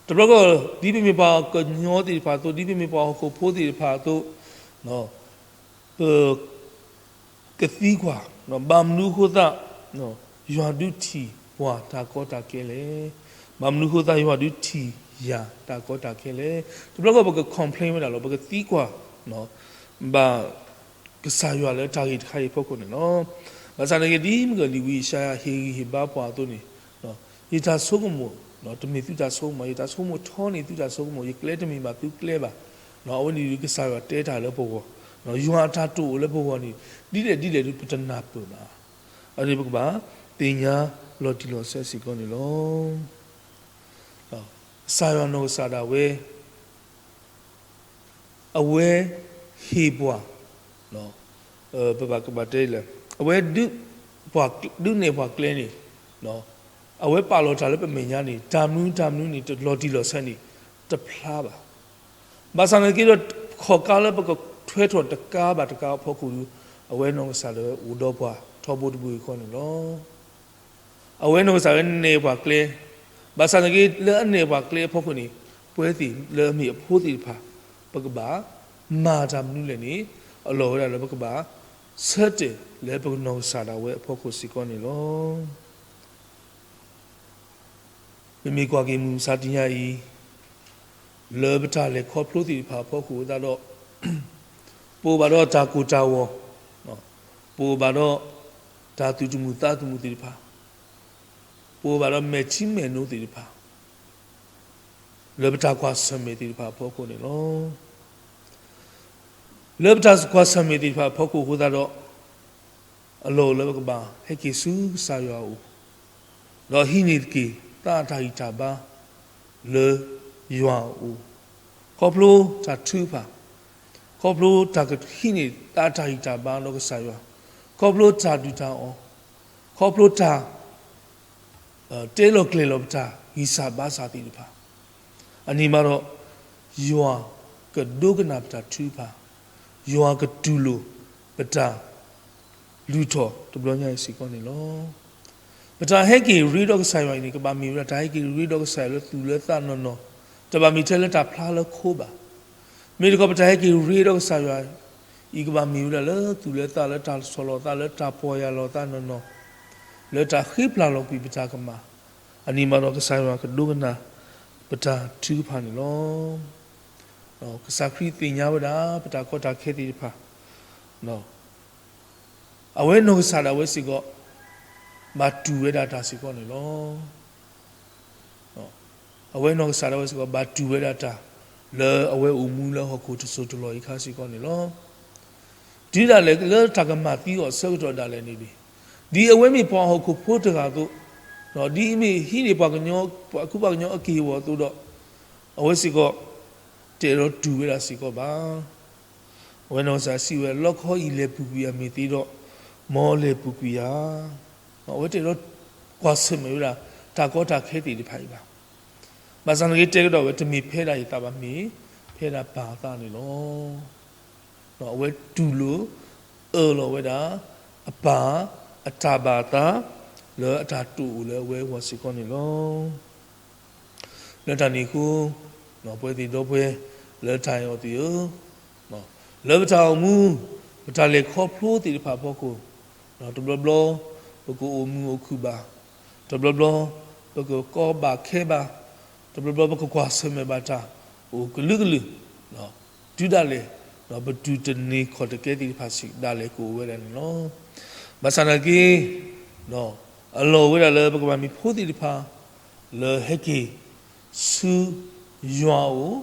တဘျီဃီ, ဒ်ပမ့ၢ်ပှၤကညီသ့ၣ်တဖၣ်အသိး, ဒ်ပမ့ၢ်ပှၤဟီၣ်ခိၣ်ဖိသ့ၣ်တဖၣ်အသိး, ပ ကသံကွၢ်, ဘၣ်မနုၤအဃိသတး ယွၤဒုးထံၣ်ပှၤတၢ်ကီတၢ်ခဲလဲၣ်. ဘၣ်မနုၤအဃိသတး ယွၤဒုးထံၣ်ယၤတၢ်ကီတၢ်ခဲလဲၣ်. တဘျီဃီပက complain ဝဲဒၣ်လီၤ, ပကသံကွၢ် ဘၣ်ကစၢ်ယွၤလၢတၢ်ဂ့ၢ်တခါအံၤအဖီခိၣ်န့ၣ်လီၤ. ဘၣ်ဆၣ်န့ၣ်ဂ့ၤ ဒ်မ့ၢ်လံာ်ဝံယၡါယၤဟ့ၣ်ဂံၢ်ဟ့ၣ်ဘါပှၤအသိးန့ၣ်, ယတၢ်ဆိကမိၣ် တမ့ၢ်သုတၢ်ဆိကမိၣ်, ယတၢ်ဆိကမိၣ်ထီန့ၢ်သုတၢ်ဆိကမိၣ်, ယကျဲတမ့ၢ်ဘၣ်သုကျဲဘၣ်. အဝဲန့ၣ်ဒုးကစၢ်ယွၤတဲတၢ်လၢပဂီၢ်, ယွၤအတၢ်တိာ်အိၣ်လၢပဂီၢ်န့ၣ် ဒ်လဲၣ်ဒ်လဲၣ်ဒုးပတနၢ်ပၢၢ်ဘၣ်. အန့ၣ်ပကဘၣ်သ့ၣ်ညါလီၤတံၢ်လီၤဆဲးစ့ၢ်ကီးန့ၣ်လီၤ. ကစၢ်ယွၤနီၢ်ကစၢ်ဒၣ်ဝဲ အဝဲဟ့ၣ်ပှၤ, ပဘၣ်ကဘၣ်တဲလဲၣ်, အဝဲဒုးနဲၣ်ပှၤကျဲန့ၣ်, အဝဲပာ်လီၤတၢ်လၢပမဲာ်ညါန့ၣ် တၢ်မနုၤတၢ်မနုၤန့ၣ် တလီၤတံၢ်လီၤဆဲးန့ၣ် တဖျါဘၣ်. ဘၣ်ဆၣ်နာ်က့ဒီး ခီၣ်ကါလၢပကထွဲထီၣ်တကါဘၣ်တကါအဖီခိၣ်ဒီး အဝဲနီၢ်ကစၢ်ဒီးအိၣ်ဒီးပှၤထီဘိတဘိယူၢ်ဃီန့ၣ်လီၤ. အဝဲနီၢ်ကစၢ်ဝဲနဲၣ်ပှၤကျဲ, ဘၣ်ဆၣ်နာ်က့လၢအနဲၣ်ပှၤကျဲအဖီခိၣ်န့ၣ် ပဝဲသ့ၣ်လၢအမ့ၢ်အဖိသ့ၣ်တဖၣ် ပကဘၣ်မၤတၢ်မနုၤလဲၣ်န့ၣ် အလီၢ်ဝဲဒၣ်လၢပကဘၣ်ဆၢတဲာ်လၢပနီၢ်ကစၢ်ဒၣ်ဝဲအဖီခိၣ်စ့ၢ်ကီးန့ၣ်လီၤ. ပမ့ၢ်ကွၢ်က့ၤမုၢ်မဆါတနံၤအံၤ လၢပတၢ်လဲၤခီဖျိသ့ၣ်တဖၣ်အဖီခိၣ်အသးဒီး ပအိၣ်ဘၣ်ဒီးတၢ်ကိၢ်တၢ်ဂီၤ, ပအိၣ်ဘၣ်ဒီးတၢ်သူၣ်တမုာ်သးတမုာ်သ့ၣ်တဖၣ်, ပအိၣ်ဘၣ်ဒီးမဲာ်ထံမဲာ်နိသ့ၣ်တဖၣ် လၢပတၢ်ကွၢ်ဆၢၣ်မဲာ်သ့ၣ်တဖၣ်အဖီခိၣ်န့ၣ်လီၤ. လၢပတၢ်ကွၢ်ဆၢၣ်မဲာ်သ့ၣ်တဖၣ်အဖီခိၣ်အဃိသတးဒီး အလီၢ်အိၣ်လၢပကဘၣ်ဟဲက့ၤဆူကစၢ်ယွၤအအိၣ်, ဒီးဟံးန့ၢ်တက့ၢ်သးအတၢ်ဂံၢ်တၢ်ဘါလၢယွၤအအိၣ်, ခီဖျိတၢ်ထုကဖၣ်, ခီဖျိတၢ်ကဟံးန့ၢ်သးအတၢ်ဂံၢ်တၢ်ဘါဒီးကစၢ်ယွၤ, ခီဖျိတၢ်ဒုၣ်တၢ်အီၣ်, ခီဖျိတၢ် တဲလီၤကျဲၤလီၤပတၢ်ဂံၢ်စၢ်ဘါစၢ်သ့ၣ်တဖၣ်, အန့ၣ်မးဒီး ယွၤကဒိကနၣ်ပတၢ်ထုကဖၣ်, ယွၤကတူၢ်လိာ်ပတၢ်လုၢ်ထီၣ်တဘျီညါအံၤစ့ၢ်ကီးန့ၣ်လီၤ. ပတၢ်ဟဲက့ၤရ့ဒီးကစၢ်ယွၤအံၤန့ၣ် ကဘၣ်မ့ၢ်ဝဲဒၣ် တၢ်ဟဲက့ၤရ့ဒီးကစၢ်ယွၤလၢသူၣ်လၢသးနီၢ်နီၢ်, တဘၣ်မ့ၢ်ထဲလၢတၢ်ဖျါလၢခိဘၣ်. မ့ၢ်တခီ ပတၢ်ဟဲက့ၤရ့ဒီးကစၢ်ယွၤအံၤ ကဘၣ်မ့ၢ်ဝဲဒၣ်လၢသူၣ်လၢသး လၢတၢ်ဆီၣ်လီၤသး လၢတၢ်ပီၢ်ယၢ်လီၤသးနီၢ်နီၢ်, လၢတၢ်ဃ့ပျၢ်လီၤကွံာ်ပတၢ်ကမၣ်, အန့ၣ်မးဒီးကစၢ်ယွၤကဒိကနၣ်ပတၢ်ထုကဖၣ်န့ၣ်လီၤ. ကစၢ်ခရံာ်သ့ၣ်ညါဝဲဒၣ် ပတၢ်ကီတၢ်ခဲသ့ၣ်တဖၣ်, အဝဲနီၢ်ကစၢ်ဒၣ်ဝဲစ့ၢ်ကီး ဘၣ်တူၢ်ဝဲဒၣ်တၢ်စ့ၢ်ကီးန့ၣ်လီၤ. အဝဲနီၢ်ကစၢ်ဒၣ်ဝဲစ့ၢ်ကီး ဘၣ်တူၢ်ဝဲဒၣ်တၢ် လၢအဝဲအိၣ်မူလၢဟီၣ်ခိၣ်တစိၢ်တလီၢ်အံၤအခါစ့ၢ်ကီးန့ၣ်လီၤ. တုၤဒၣ်လဲာ်လၢတၢ်ကမၤသံအီၤအဆၢကတီၢ်ဒၣ်လဲာ်န့ၣ်န့ၣ်, ဒ်အဝဲမ့ၢ်ပှၤဟီၣ်ခိၣ်ဖိတဂၤအသိး, ဒ်အမ့ၢ်ဟံးန့ၢ်ပှၤကညီ, ပှၤကူပှၤကညီအက့ၢ်အဂီၤအသိးဒီး, အဝဲစ့ၢ်ကီး တအဲၣ်ဒိးတူၢ်ဝဲဒၣ်စ့ၢ်ကီးဘၣ်. အဝဲနီၢ်ကစၢ်စံးဝဲ လီခီအံၤလဲၤပူၤကွံာ်ယၤမ့ၢ်သ့ဒီး, မ်လဲၤပူၤကွံာ်ယၤ, အဝဲတအဲၣ်ဒိးကွၢ်ဆၢၣ်မဲာ်ဝဲဒၣ် တၢ်ကီတၢ်ခဲသ့ၣ်တဖၣ်အံၤဘၣ်. ဘၣ်ဆၣ်သနာ်က့တဲကဒီးဝဲ တမ့ၢ်ဖဲဒၣ်ယသးဘၣ် မ့ၢ်ဖဲဒၣ်ပၢ်အသးန့ၣ်လီၤ. အဝဲတူၢ်လိာ်အၢၣ်လီၤဝဲဒၣ် အပၢ်အတၢ်ဘၣ်အသး လၢအတၢ်တိာ်အိၣ်လၢအဝဲအဂီၢ်စ့ၢ်ကီးန့ၣ်လီၤ. လၢတၢ်န့ၣ်အဃိ, ပဝဲသ့ၣ်ဒီပုၢ်ဝဲၢ်လၢတၢ်အဲၣ်အီၤသ့ၣ်ဧၢ, လၢပတၢ်အိၣ်မူ, ပတၢ်လဲၤခီဖျိသ့ၣ်တဖၣ်အဖီခိၣ်, တဘျီဘျီ ပကအိၣ်မုာ်အိၣ်ခုၣ်ဘၣ်, တဘျီဘျီ ပကကီဘၣ်ခဲဘၣ်, တဘျီဘျီ ပကကွၢ်ဆၢၣ်မဲာ်ဘၣ်တၢ်အိၣ်ကလုာ်ကလုာ်, တုၤဒၣ်လဲာ် ပတုၤတန့ၢ်ခီၣ်တကဲသ့ၣ်တဖၣ်စံးဒၣ်လဲာ်ကအိၣ်ဝဲဒၣ်န့ၣ်လီၤ. ဘၣ်ဆၣ်သနာ်က့ အလီၢ်ဝဲဒၣ်လၢပကဘၣ်မ့ၢ်ဖိသ့ၣ်တဖၣ် လၢဟဲက့ၤဆူယွၤအအိၣ်,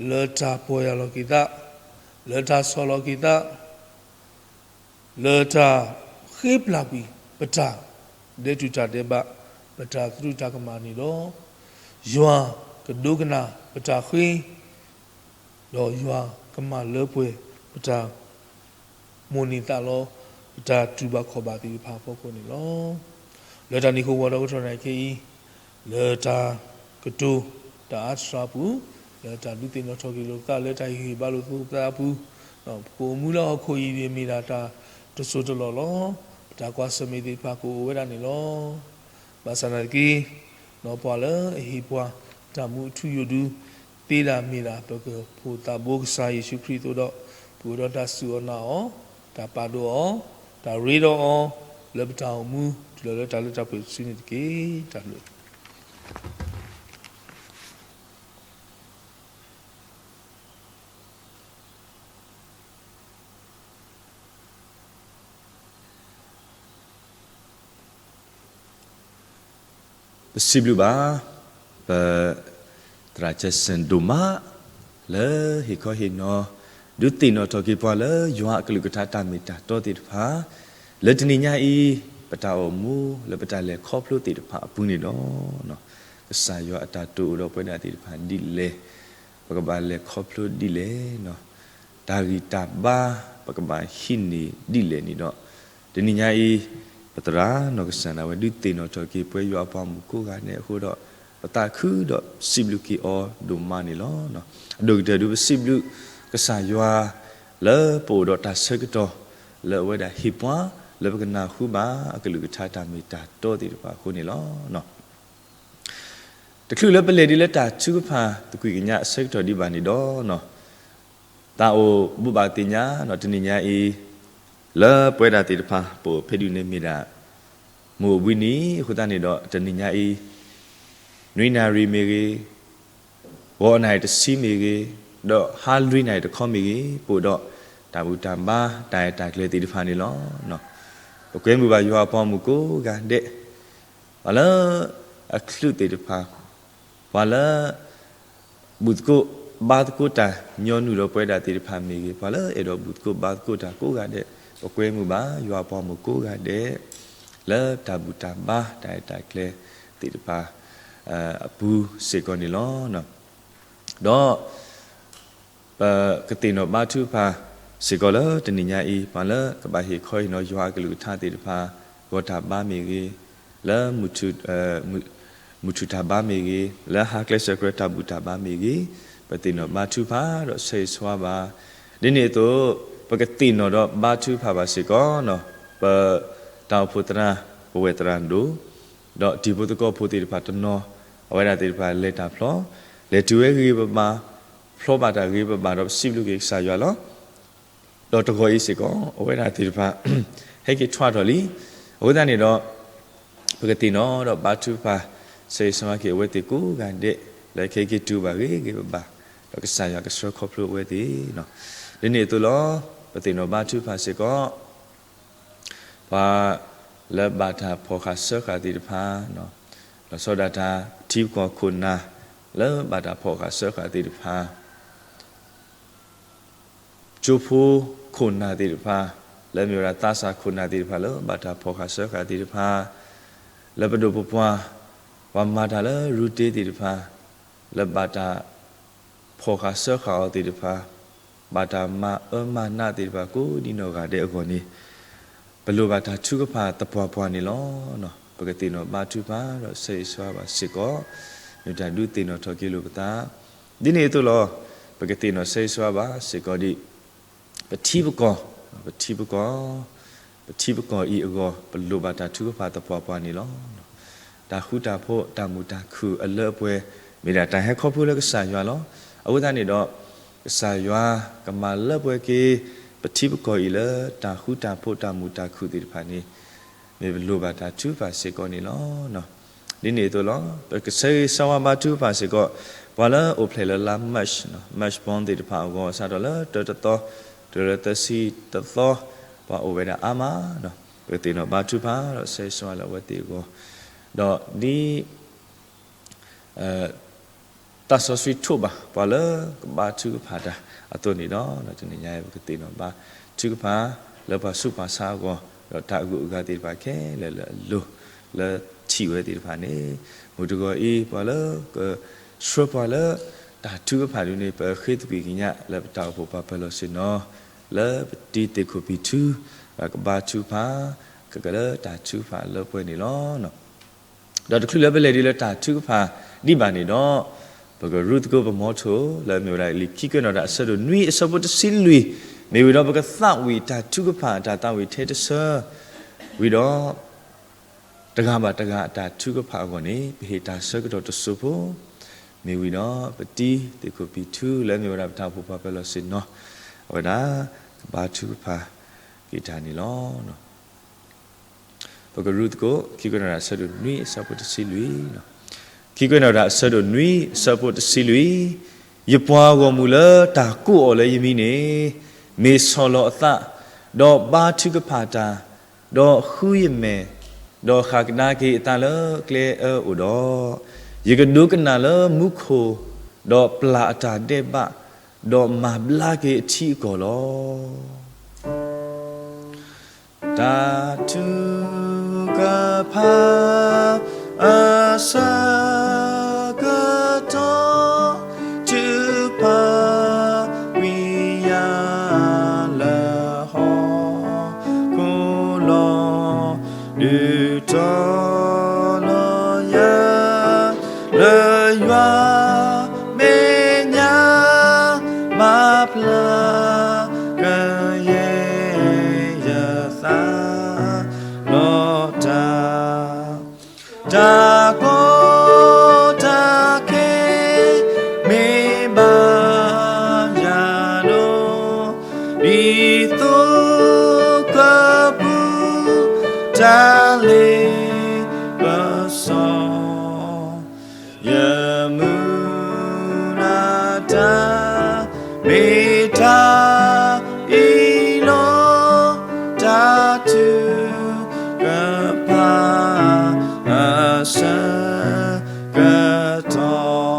လၢတၢ်ပီၢ်ယၢ်လီၤက့ၤသး, လၢတၢ်ဆီၣ်လီၤက့ၤသး, လၢတၢ်ဃ့ပျၢ်ကွံာ်ပတၢ်ဒဲးတူၢ်တၢ်ဒဲးဘး, ပတၢ်သရူးတၢ်ကမၣ်န့ၣ်ဒီး, ယွၤကဒိကနၣ်ပတၢ်ဃ့ ဒီးယွၤကမၤလၢပှဲၤပတၢ်မိၣ်န့ၢ်သးလီ ပတၢ်တူၢ်ဘၣ်ခီၣ်ဘၣ်သ့ၣ်တဖၣ်အဖီခိၣ်န့ၣ်လီၤ. လၢတၢ်န့ၣ်အဃိ ဝံၤဒီးကတီၢ်နၣ်ရံၣ်ခဲအံၤ, လၢတၢ်ကတိၤတၢ်အါတြၢ်အပူၤ, လၢတၢ်ဒုးသ့ၣ်နီၣ်ထီၣ်က့ၤလိာ်ပသး လၢတၢ်ဟ့ၣ်ဂံၢ်ဟ့ၣ်ဘါလိာ်သးပသးအပူၤ, ပကအိၣ်မူလၢဟီၣ်ခိၣ်အံၤန့ၣ်မ့ၢ်ဒၣ်တၢ်တစိၢ်တလီၢ်လီၤ. ပတၢ်ကွၢ်ဆၢၣ်မဲာ်သ့ၣ်တဖၣ်ကအိၣ်ဝဲဒၣ်န့ၣ်လီၤ. ဘၣ်ဆၣ်သနာ်က့ ပှၤလၢအဟ့ၣ်ပှၤတၢ်မူအထူအယိာ်ဒု သ့ဒၣ်မ့ၢ်ဒၣ် ပကဖိသးဘိကစၢ်ယ့ၣ်ၡူးခရံာ်အသိးဒီး ပအိၣ်ဒီးတၢ်စူၢ်အီၤနာ်အီၤ, တၢ်ပာ်ဒိၣ်အီၤ, တၢ်ရ့ဒီးအီၤ လၢပတၢ်အိၣ်မူ တုၤလီၤလၢတၢ်လၢတၢ်ပှဲၤတစုန့ၣ်တက့ၢ်. တၢ်ဘျုး ပစံးဘျုးဘၣ် ပ သရၣ်စဲးစၣ်ဒိၣ်မး လၢဟ့ၣ်ခီဟ့ၣ်နီၤ ဒုးသ့ၣ်နီၣ်ထီၣ်က့ၤပှၤလၢယွၤအကလုၢ်ကထါတၢ်မ့ၢ်တၢ်တီသ့ၣ်တဖၣ် လၢတနံၤညါအံၤ ပတၢ်အိၣ်မူလၢပတၢ်လဲၤခီဖျိသ့ၣ်တဖၣ်အပူၤန့ၣ်လီၤ. ကစၢ်ယွၤအတၢ်တိာ်အိၣ်ဒီးပဝဲဒၣ်သ့ၣ်တဖၣ်ဒ်လဲၣ်, ပကဘၣ်လဲၤခီဖျိဒ်လဲၣ်န့ၣ် တၢ်ဂံၢ်တၢ်ဘါ ပကဘၣ်ဟံးန့ၢ်ဒ်လဲၣ်န့ၣ်ဒီး, တနံၤညါအံၤ ပသရၣ်နီၢ်ကစၢ်ဒၣ်ဝဲ ဒုးသ့ၣ်နီၣ်ထီၣ်က့ၤပဝဲယွၤအပှၤမုၣ်ကိးဂၤဒဲးအဃိဒီး, ပသးခုဒီးစံးဘျုးက့ၤအီၤဒိၣ်မးန့ၣ်လီၤ. အဒိၣ်ကတၢၢ်ဒုး ပစံးဘျုးကစၢ်ယွၤ လၢပအိၣ်ဒီးတၢ်ဆၢကတီၢ် လၢအဝဲဒၣ်ဟ့ၣ်ပှၤ လၢပကနၢ်ဟူဘၣ်အကလုၢ်ကထါတၢ်မ့ၢ်တၢ်တီသ့ၣ်တဖၣ်အဃိန့ၣ်လီၤ. တချုးလၢပလဲၤဒ်လၢတၢ်ထုကဖၣ်သကွံာ်ကညးအဆၢကတီၢ်ဒံးဘၣ်န့ၣ်ဒီး, သးအိၣ်ဘူးဘၣ်သ့ၣ်ညါ တနံၤညါအံၤ လၢပဝဲဒၣ်သ့ၣ်တဖၣ် ပအိၣ်ဖဲဒုးန့ၣ်မ့ၢ်ဒၣ် မုၢ်အိၣ်ဘှံးနံၤအဃိသတးန့ၣ်ဒီး တနံၤညါအံၤ နွံနၣ်ရံၣ်မ့ၢ်ဂ့ၤ, ဂီၤနၣ်ရံၣ်တဆံမ့ၢ်ဂ့ၤ, ဒီးဟါလွံၢ်နၣ်ရံၣ်တခီမ့ၢ်ဂ့ၤ, ပအိၣ်ဒီးတၢ်ဘူၣ်တၢ်ဘါ တၢ်အဲၣ်တၢ်ကျဲၤသ့ၣ်တဖၣ်န့ၣ်လီၤ. ပကွဲမုာ်ဘၣ်ယွၤအပှၤမုၣ်ကိးဂၤဒဲး, ပှၤလၢအချုးသ့ၣ်တဖၣ်, ပှၤလၢ ဘူၣ်သကိးဘါသကိးတၢ်ညီနုၢ်ဒီးပဝဲဒၣ်သ့ၣ်တဖၣ်မ့ၢ်ဂ့ၤ, ပှၤလၢအဲၣ်ဒိးဘူၣ်သကိးဘါသကိးတၢ်ကိးဂၤဒဲး, ပကွဲမုာ်ဘၣ်ယွၤအပှၤမုၣ်ကိးဂၤဒဲး လၢတၢ်ဘူၣ်တၢ်ဘါ တၢ်အဲၣ်တၢ်ကျဲၤသ့ၣ်တဖၣ် အပူၤစ့ၢ်ကီးန့ၣ်လီၤ. ဒီး ပကသ့ၣ်နီၣ်ဘါထုကဖၣ်စ့ၢ်ကီးလၢတနံၤညါအံၤ, ပှၤလၢကဘၣ်ဟ့ၣ်ခီဟ့ၣ်နီၤယွၤအကလုၢ်ကထါသ့ၣ်တဖၣ်, ဂီၤတၢ်ဘါမ့ၢ်ဂ့ၤ, လၢ မုၢ်ထူၣ်တၢ်ဘါမ့ၢ်ဂ့ၤ, လၢဟါကျဲစၢၤကျဲၤတၢ်ဘူၣ်တၢ်ဘါမ့ၢ်ဂ့ၤ, ပသ့ၣ်နီၣ်ဘါထုကဖၣ်ဒီးဆၢဂ့ၤဆၢဝါဘၣ်. ဒ်န့ၣ်အသိး ပကသ့ၣ်နီၣ်ဒီးဘါထုကဖၣ်ဘၣ်စ့ၢ်ကီး, ပတၢ်အိၣ်ဖှိၣ်သရၣ်, ပဝဲၢ်သရၣ်ဒိၣ်, ဒီးတံၤဖိသကိးဖိသ့ၣ်တဖၣ်တနီၤ, အဝဲဒၣ်သ့ၣ်တဖၣ်လဲၤတၢ်ဖျီ, လဲၤတုၤဝဲဂ့ၤဂ့ၤဘၣ်ဘၣ်, ဖျီဘၣ်တၢ်ဂ့ၤဂ့ၤဘၣ်ဘၣ်ဒီးပစံးဘျုးက့ၤကစၢ်ယွၤလီၤ. ဒီးတဂီၤအံၤစ့ၢ်ကီး အဝဲဒၣ်သ့ၣ်တဖၣ် ဟဲက့ၤထွဲထီၣ်လံ. အဃိသတးန့ၣ်ဒီး ပကသ့ၣ်နီၣ်ဒီးဘါထုကဖၣ် ဆၢဂ့ၤဆၢဝါက့ၤအဝဲသ့ၣ်ကိးဂၤဒဲး လၢကဟဲက့ၤတုၤဘၣ်ဂ့ၤဂ့ၤဘၣ်ဘၣ်, ဒီးကစၢ်ယွၤကဆှၢခီဖျိအဝဲသ့ၣ်. ဒ်န့ၣ်အသိးလီၤ, ပသ့ၣ်နီၣ်ဘါထုကဖၣ်စ့ၢ်ကီး ပှၤလၢဘၣ်တၢ်ဖီၣ်ဃာ်စၢဃာ်သ့ၣ်တဖၣ်, လီၤဆီဒၣ်တၢ် ထံပကီၢ်ခိၣ်နၢ် လၢဘၣ်တၢ်ဖီၣ်ဃာ်စၢဃာ်သ့ၣ်တဖၣ်, ကၠိဖိခိၣ်နၢ်သ့ၣ်တဖၣ်, လၢမ့ၢ်ဝဲဒၣ်သးစၢ်ခိၣ်နၢ်သ့ၣ်တဖၣ် လၢဘၣ်တၢ်ဖီၣ်ဃာ်စၢဃာ်သ့ၣ်တဖၣ်, လၢပဒိၣ်ပပှၢ်, ပှၤမၤတၢ်လၢရူတ့သ့ၣ်တဖၣ်, လၢဘၣ်တၢ်ဖီၣ်ဃာ်စၢဃာ်အီၤသ့ၣ်တဖၣ်, ဘၣ်တၢ်မၤအၢမၤနးသ့ၣ်တဖၣ် ကိးဒံနီၢ်ဂၤဒဲးအဂီၢ်န့ၣ်, ပလိၣ်ဘၣ်တၢ်ထုကဖၣ်သပှၢ်ပှၢ်န့ၣ်လီၤ. ပကသ့ၣ်နီၣ်ဘါထုကဖၣ်ဒီးဆၢဂ့ၤဆၢဝါဘၣ်စ့ၢ်ကီး, မ့ၢ်တၢ်ဒုးသ့ၣ်နီၣ်ထီၣ်က့ၤလိာ်ပသး, ဒ်န့ၣ်အသိးလီၤ, ပကသ့ၣ်နီၣ်ဆၢဂ့ၤဆၢဝါဘၣ်စ့ၢ်ကီးဒ် ပထံပကီၢ်, ပထံပကီၢ်, ပထံပကီၢ်အံၤအဂီၢ် ပလိၣ်ဘၣ်တၢ်ထုကဖၣ်သပှၢ်ပှၢ်န့ၣ်လီၤ. တၢ်ဃူတၢ်ဖိး တၢ်မုာ်တၢ်ခုၣ်အလၢအပှဲၤ မ့ၢ်ဒၣ်တၢ်ဟဲခီဖျိလၢကစၢ်ယွၤလီၤ. အဃိသတးန့ၣ်ဒီး ကစၢ်ယွၤကမၤလၢပှဲၤက့ၤ ပထံပကီၢ်အံၤလၢတၢ်ဃူတၢ်ဖိး တၢ်မုာ်တၢ်ခုၣ်သ့ၣ်တဖၣ်န့ၣ် မ့ၢ်ပလိၣ်ဘၣ်တၢ်ထုကဖၣ်စ့ၢ်ကီးန့ၣ်လီၤ. ဒ်န့ၣ်အသိးလီၤ, ပကဆၢဂ့ၤဆၢဝါဘါထုကဖၣ်စ့ၢ်ကီး ပှၤလၢအိၣ်ဖျဲၣ်လၢလါ March, March born သ့ၣ်တဖၣ်အဂီၢ် စးထီၣ်လၢတၢတသီ, တုၤလၢသၢဆံတသီ, ပှၤအိၣ်ဝဲဒၣ်အါမး, ပကသ့ၣ်နီၣ်ဘါထုကဖၣ်ဒီးဆၢဂ့ၤဆၢဝါလၢအဝဲသ့ၣ်အဂီၢ်, ဒီးဒ် သးစီဆှံထိးဘၣ် ပှၤလၢကဘါထုကဖၣ်တၢ်အသိးန့ၣ်ဒီး တနံၤညါအံၤ ပကသ့ၣ်နီၣ်ဘါထုကဖၣ် လၢပှၤဆူးပှၤဆါအဂီၢ်, ဒီးတၢ်အဂုၤအဂၤသ့ၣ်တဖၣ်ခဲလၢာ်လၢအလိၤ လၢထံၣ်ဝဲသ့ၣ်တဖၣ်န့ၣ်, မုၢ်တဂီၤအံၤ ပှၤလၢကဆှၢပှၤလၢတၢ်ထုကဖၣ်ဒ်န့ၣ် ပဃ့သကွံာ်ကညးလၢပတၢ်အိၣ်ဖှိၣ်ပှၤပၢၤလီၢ်ဆ့ၣ်နီၤ လၢပတံၤသ့ၣ်ခိၣ်ပံၤထူ ကဘါထုကဖၣ် ကကလၢတၢ်ထုကဖၣ်လၢပှဲၤန့ၣ်လီၤ. ဒီးတချုးလၢပလဲၤဒ်လၢတၢ်ထုကဖၣ်ဒံးဘၣ်န့ၣ်ဒီး, ပကရူၢ်သကိးပမီထိၣ် လၢအမ့ၢ်ဝဲဒၣ်လံာ်ခံကွဲးနီၣ်တၢ်အဆၢဒိၣ်နွံ အဆၢဖိတဆံလွံၢ်, မ့ၢ်ဝံၤဒီးပကသးဝံၣ်တၢ်ထုကဖၣ် တၢ်သးဝံၣ်ထဲတဆၢ, ဝံၤဒီး တဂၤဘၣ်တဂၤအတၢ်ထုကဖၣ်အဂီၢ်န့ၣ် ပဟ့ၣ်တၢ်ဆၢကတီၢ်တစိၢ်ဖိ, မ့ၢ်ဝံၤဒီးပတံၤသ့ၣ်ခိၣ်ပံၤထူ လၢအမ့ၢ်ဝဲဒၣ်ပတၢ်အိၣ်ဖှိၣ်ပှၤပၢၤလီၢ်ဆ့ၣ်နီၤ အဝဲဒၣ်ကဘါထုကဖၣ်က့ၤတၢ်န့ၣ်လီၤ. ပကရူၢ်သကိး ခံကွဲးနီၣ်တၢ်အဆၢဒိၣ်နွံ အဆၢဖိတဆံလွံၢ်, ခံကွဲးနီၣ်တၢ်အဆၢဒိၣ်နွံ အဆၢဖိတဆံလွံၢ်, ယပှၤဂီၢ်မုၢ်လၢတၢ်ကိးအီၤလၢယမံၤန့ၣ် မ့ၢ်ဆီၣ်လီၤအသး, ဒီးဘါထုကဖၣ်တၢ်, ဒီးဃုယမဲာ်, ဒီးဃၣ်ကဒါက့ၤအသးလၢကျဲအၢအိၣ်ဒီး, ယကဒိကနၣ်လၢမူခိၣ်, ဒီးပျၢ်အတၢ်ဒဲးဘး, ဒီးမၤဘျါက့ၤအထံအကီၢ်လီၤ. တၢ်ထုကဖၣ်အဆၢကတီၢ် ထုကဖၣ်ဝံၤယၤ ယွၤမဲာ်ညါမၤဖျါကယဲၢ်ယသး လီၤတၢ် တၢ်ကီတၢ်ခဲ မ့ၢ်ဘၣ်ယၤနီၤ ဒ်သိးကပူၤ တၢ်လ့ပစီ ယမုၢ်လၢ်တၢ် မ့ၢ်တၢ်အံၤလီၤ တၢ်ထုကဖၣ်အဆၢကတီၢ်.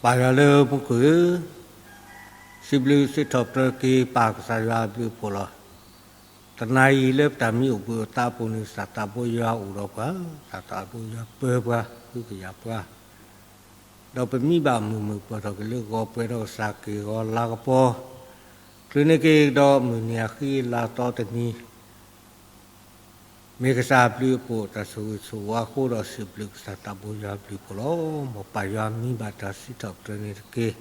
ပၢ်ယွၤလၢမူခိၣ်ဧၢ, စံးဘျုးစံးထီၣ်ပတြၢၤက့ၤပၢ်ကစၢ်ယွၤအဘျုးအဖှိၣ်လီၤ. တနၤအံၤလၢပတၢ်မံအိၣ်ဘှံးအိၣ်သါအပူၤန့ၣ် သးသးဘိယွၤအိၣ်ဒီးပှၤ, သးသးဘိယွၤပၢပှၤ ဃုကယာ်ပှၤ ဒီးပမံဘၣ်မုာ်မုာ်ပှဲၤထီၣ်က့ၤလၢဂီၤပှဲၤဒီးကစၢ်က့ၢ်ဂီၤလၤကပီၤ, ချုးန့ၢ်က့ၤဒီးမုၢ်နံၤအဃံအလၤသီတနံၤ မ့ၢ်ကစၢ်အဘျုးအဖှိၣ် တၢ်ဆိၣ်ဂ့ၤဆိၣ်ဝါအဃိဒီးစံးဘျုးကစၢ်သးဘိယွၤအဘျုးအဖှိၣ်လီၤ. မ်ပၢ်ယွၤမံဘၣ်တၢ်စံးထီၣ်ပတြၢၤန့ၣ်တက့ၢ်.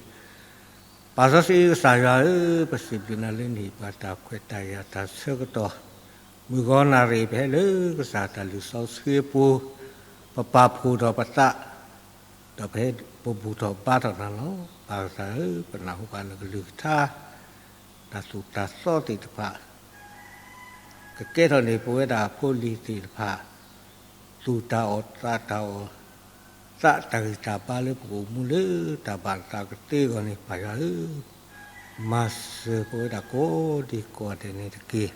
ပၢ်စီဆှံကစၢ်ယွၤဧၢ, ပစံးဘျုးနၤလၢနဟ့ၣ်ပှၤတၢ်ခွဲးတၢ်ယာ်တၢ်ဆၢကတီၢ်, မုၢ်ဂီၤနၣ်ရံၣ်ပဟဲလၢကစၢ်တၢ်လုၢ်စီဆှံအပူၤ, ပပာ်ဖှိၣ်ထီၣ်ပသး ဒီးပဘူၣ်ထီၣ်ဘါထီၣ်နၤလီၤ. ပၢ်ကစၢ်ဧၢ, ပနၢ်ဟူဘၣ်နကလုၢ်ကထါ, တၢ်သိၣ်တၢ်သီသ့ၣ်တဖၣ် ကကဲထီၣ်န့ၢ်ပဝဲဒၣ်ဖိလံၤသ့ၣ်တဖၣ် သူၣ်တၢ်အီၣ်သးတၢ်အီၣ်, သးတၢ်ဂံၢ်တၢ်ဘါလၢပကအိၣ်မူလၢတၢ်ဘၣ်သးကသ့အဂီၢ်န့ၣ် ပၢ်ယွၤဧၢ, မၤစၢၤပဝဲဒၣ်ကိးဒံကိးဂၤဒဲးန့ၣ်တက့ၢ်.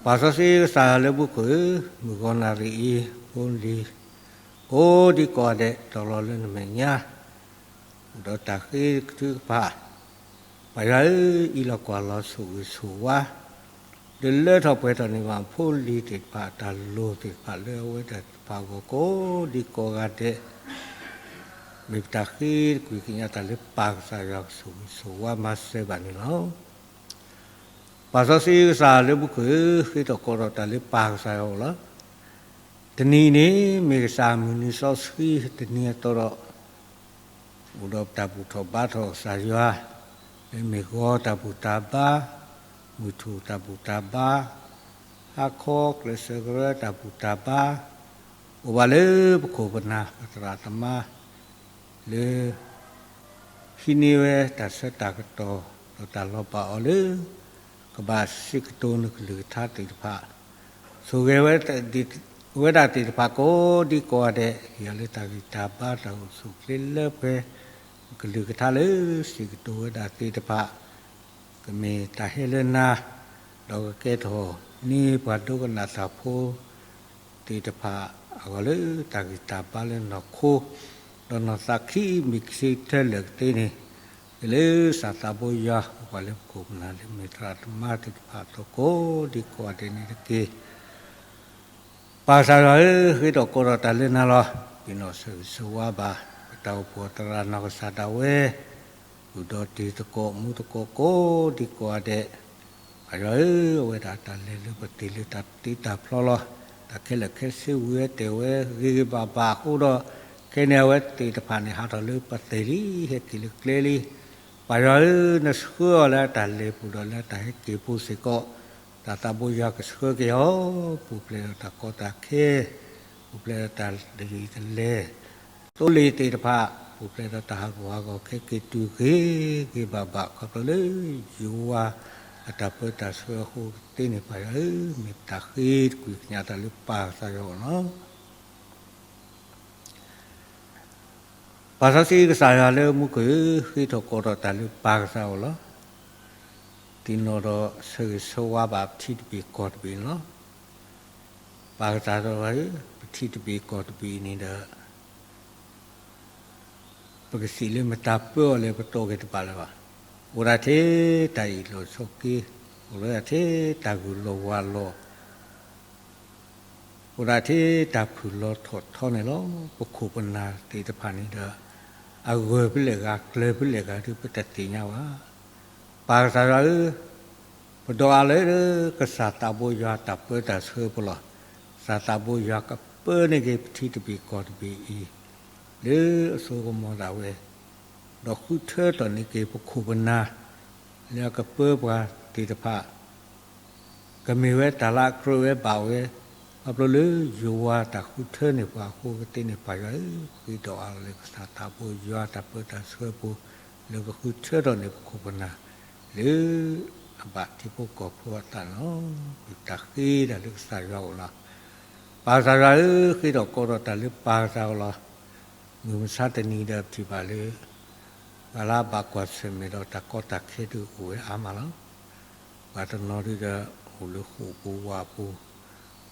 ပၢ်စီဆှံကစၢ်ယွၤလၢမူခိၣ်ဧၢ, မုၢ်ဂီၤနၣ်ရံၣ်အံၤ ဖိလံၤ ကိးဒံကိးဂၤဒဲး တီၤလီၤလၢနမဲာ်ညါ အိၣ်ဒီးတၢ်ဃ့ကထုကဖၣ်, ပၢ်ယွၤဧၢ, အံးလီၤကွၢ်လီၤဆိၣ်ဂ့ၤဆိၣ်ဝါ လၢလၢထီၣ်ပှဲၤထီၣ်န့ၢ်ဘၣ်ဖိလံၤသ့ၣ်တဖၣ် တၢ်လိၣ်သ့ၣ်တဖၣ်လၢအဝဲသ့ၣ်တဖၣ်အဂီၢ်ကိးဒံကိးဂၤဒဲး, မ့ၢ်ပတၢ်ဃ့ကွံာ်ကညးတၢ်လၢပၢ်ကစၢ်ယွၤကဆိၣ်ဂ့ၤဆိၣ်ဝါမၤစၢၤဘၣ်န့ၣ်လီၤ. ပၢ်စီဆှံကစၢ်လၢမူခိၣ်ဧၢ, ဃ့ထီၣ်ကိးထီၣ်တၢ်လၢပၢ်ကစၢ်ယွၤအအိၣ်လီၤ. တနံၤအံၤန့ၣ် မ့ၢ်ကစၢ်မုၢ်နံၤစီဆှံတနံၤအသီဒီး အိၣ်ဒီးတၢ်ဘူၣ်ထီၣ်ဘါထီၣ်ကစၢ်ယွၤ, လၢမ့ၢ်ဂီၤတၢ်ဘူၣ်တၢ်ဘါ, မုၢ်ထူၣ်တၢ်ဘူၣ်တၢ်ဘါ, ဟါခီကျဲးစၢးကရၢတၢ်ဘူၣ်တၢ်ဘါ, အိၣ်ဘၣ်လၢပခိၣ်ပနၢ်ပသရၣ်သမါ လၢ ဟံးန့ၢ်ဝဲတၢ်ဆၢတၢ်ကတီၢ် ဒီးတၢ်လီၤပာ်အီၤလၢ ကဘၣ်စံးကတိၤနကလုၢ်ကထါသ့ၣ်တဖၣ်, ဆိၣ်ဂ့ၤဝဲ ဝဲဒၣ်သ့ၣ်တဖၣ်ကိးဒံကိးဂၤဒဲး ဟ့ၣ်ယၤလၢတၢ်ဂံၢ်တၢ်ဘါတၢ်အိၣ်ဆူၣ်အိၣ်ချ့လၢပှဲၤ, ကလုၢ်ကထါလၢစံးကတိၤဝဲဒၣ်သ့ၣ်တဖၣ် ကမ့ၢ်တၢ်ဟဲလၢနၤ, ဒီးကကဲထီၣ်န့ၢ်ပှၤဒိကနၣ်တၢ်ဖိ သ့ၣ်တဖၣ်အဂီၢ်လၢတၢ်ဂံၢ်တၢ်ဘါလၢနီၢ်ခိ, ဒီးနီၢ်သးခံမံၤခံဆံထဲလၢာ်ကသ့န့ၣ်, လၢကစၢ်သးဘိယွၤအိၣ်ပှၤလၢပခိၣ်ပနၢ်လၢမ့ၢ်သရၣ်သမါသ့ၣ်တဖၣ်အသိးကိးဒံကိးဂၤဒဲးန့ၣ်တက့ၢ်. ပၢ်ကစၢ်ယွၤဧၢ, ဃ့ထီၣ်ကိးထီၣ်တၢ်လၢနၤလီၤ. ပ့ၤနီၣ်ဆၢဂ့ၤဆၢဝါဘၣ် ပတၢ်အိၣ်ဖှိၣ်သရၣ်နီၢ်ကစၢ်ဒၣ်ဝဲ ပုၢ်ဒီးတံၤသကိးမူသကိးကိးဒံကိးဂၤဒဲး, ပၢ်ယွၤဧၢ, အဝဲဒၣ်တၢ်လဲၤလၢပသ့ၣ်လၢတၢ်တ့တၢ်ဖျီလီၤ. တၢ်ခဲလၢာ်ခဲဆ့ဝံၤဝဲတဲာ်ဝဲဂ့ၤဂ့ၤဘၣ်ဘၣ်အဃိဒီး, ခဲန့ၣ်အဝဲသ့ၣ်တဖၣ်န့ၣ် ဟးထီၣ်လၢပသ့ၣ်လံ, ဟဲက့ၤလၢကျဲလံ. ပၢ်ယွၤဧၢ, နဆှၢအီၤလၢတၢ်လဲၤပူၤဒီးလၢတၢ်ဟဲက့ၤပူၤစ့ၢ်ကီး, တၢ်သးဘိယွၤကဆှၢက့ၤအီၤ, ပူၤဖျဲးဒီးတၢ်ကီတၢ်ခဲ, ပူၤဖျဲးဒီးတၢ်တယံာ်တလဲၤ သိလ့ၣ်သ့ၣ်တဖၣ်, ပူၤဖျဲးဒီးတၢ်ဟးဂူာ်ဟးဂီၤခဲက့ၤတုၤဂ့ၤဂ့ၤဘၣ်ဘၣ် ခီဖျိလၢယွၤအတၢ်ပၢတၢ်ဆှၢအဃိကသ့န့ၣ် ပၢ်ယွၤဧၢ, မ့ၢ်ပတၢ်ဃ့တကွံာ်ကညးတၢ်လၢပၢ်ကစၢ်ယွၤအအိၣ်လီၤ. ပၢ်စီဆှံကစၢ်ယွၤလၢမူခိၣ်ဧၢ, ဃ့ထီၣ်ကိးထီၣ်တၢ်လၢပၢ်ကစၢ်အအိၣ်လီၤ. သ့ၣ်နီၣ်ဒီးဆၢဂ့ၤဆၢဝါဘၣ်ပထံတဘ့ၣ်ကီၢ်တဘ့ၣ်န့ၣ်လီၤ. ပၢ်ကစၢ်ယွၤဧၢ, ပထံတဘ့ၣ်ကီၢ်တဘ့ၣ်န့ၣ်ဒီး ပကစံးလၢမတၤပၢအီၤလဲၣ် ပတီၢ်က့ၤတဘၣ်လၢၤဘၣ်. အိၣ်ဒၣ်ထဲတၢ်အ့ၣ်လိာ်ဆိးက့, အိၣ်ဒၣ်ထဲတၢ်ဂုၤလီၤဝၤလီၤ, အိၣ်ဒၣ်ထဲတၢ်ဖုၣ်လီၤထီၣ်ထီန့ၣ်လီၤ. ပခိၣ်ပနၢ်သ့ၣ်တဖၣ်န့ၣ်ဒီး အဂၢၢ်ဖဲလဲၣ်ဂၤ ကျၢၤဖဲလဲၣ်ဂၤဒုး ပတသ့ၣ်ညါဘၣ်. ပၢ်ကစၢ်ယွၤဧၢ, ပဒိးအါလၢကစၢ်သးဘိယွၤတၢ်ပၢတၢ်ဆှၢပူၤလီၤ. ကစၢ်သးဘိယွၤကပၢန့ၢ်က့ၤပထံတဘ့ၣ်ကီၢ်တဘ့ၣ်အံၤ လၢအစိကမီၤဒၣ်ဝဲ, ဒီးဃုထၢထီၣ်န့ၢ်က့ၤပခိၣ်ပနၢ် လၢအကပၢပှၤသ့ၣ်တဖၣ် ကမ့ၢ်ဝဲတၢ်လၢအကြၢးဝဲဘၣ်ဝဲ, ခီဖျိလၢယွၤတၢ်ဃုထၢန့ၢ်ပှၤအဃိကသ့န့ၣ် ပၢ်ယွၤဧၢ, ဃ့ဒိးအါလၢကစၢ်သးဘိယွၤတၢ်ပၢတၢ်ဆှၢပူၤ လၢကဃုထၢထီၣ်န့ၢ်ပခိၣ်ပနၢ် လၢအဘၣ်ထံဖိကီၢ်ဖိအသးန့ၣ်လီၤ. မ့ၢ်ပတၢ်ဃ့တၢ်လၢကစၢ်ယွၤအအိၣ်လီၤ. ပၢ်ကစၢ်ယွၤဧၢ, ဃ့ထီၣ်ကိးထီၣ်တၢ်လၢပၢ်ကစၢ်အအိၣ်လီၤ. မုၢ်မဆါတနံၤဒီးပထံၣ်ဘၣ်လၢ ပှၤလၢအဘၣ်ကွၢ်ဆၢၣ်မဲာ်ဒီးတၢ်ကီတၢ်ခဲဒုးအိၣ်ဝဲအါမးလီၤ. ပှၤတနီၤဒုးဒီးအိၣ်လၢဃိာ်ပူၤဝၣ်ပူၤ,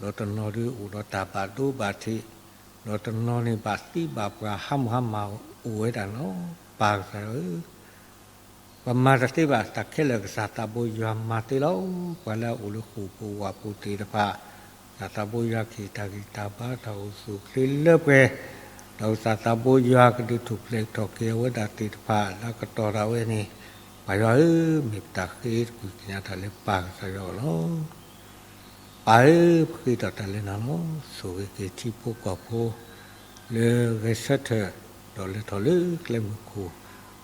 ဒီးတနီၤဒုးအိၣ်ဒီးတၢ်ဘၣ်ဒိဘၣ်ထံး, ဒီးတနီၤန့ၣ်ဘၣ်သံဘၣ်ပှၢ်ဟါမုၢ်ဟါမၢ်အိၣ်ဝဲဒၣ်န့ၣ်လီၤ. ပၢ်ကစၢ်ယွၤဧၢ, ပမၤတသ့ဘၣ်တၢ်ခဲလၢာ် ကစၢ်သးဘိယွၤမၤသ့လီၤ. ပှၤလၢအအိၣ်လၢဃိာ်ပူၤဝၣ်ပူၤသ့ၣ်တဖၣ်, ကစၢ်သးဘိယွၤကဟ့ၣ်တၢ်ဂံၢ်တၢ်ဘါတၢ်အိၣ်ဆူၣ်အိၣ်ချ့လၢပှဲၤ, ဒီးကစၢ်သးဘိယွၤကဒုးထူၣ်ဖျဲးထီၣ်က့ၤအဝဲဒၣ်သ့ၣ်တဖၣ်လၢအကတီၢ်ဒၣ်ဝဲန့ၣ်, ပၢ်ယွၤဧၢ, မ့ၢ်ပတၢ်ဃ့တကွံာ်ကညးတၢ်လၢပၢ်ကစၢ်ယွၤအအိၣ်လီၤ. ပၢ်ဧၢ, ပဃ့ထီၣ်တၢ်လၢနၤလီၤ. ဆိၣ်ဂ့ၤက့ၤထံဖိကီၢ်ဖိ လၢဂဲၤဆၢထၢၣ် ဒီးလဲၤထီၣ်လၢကျဲမုၢ်ခိၣ်,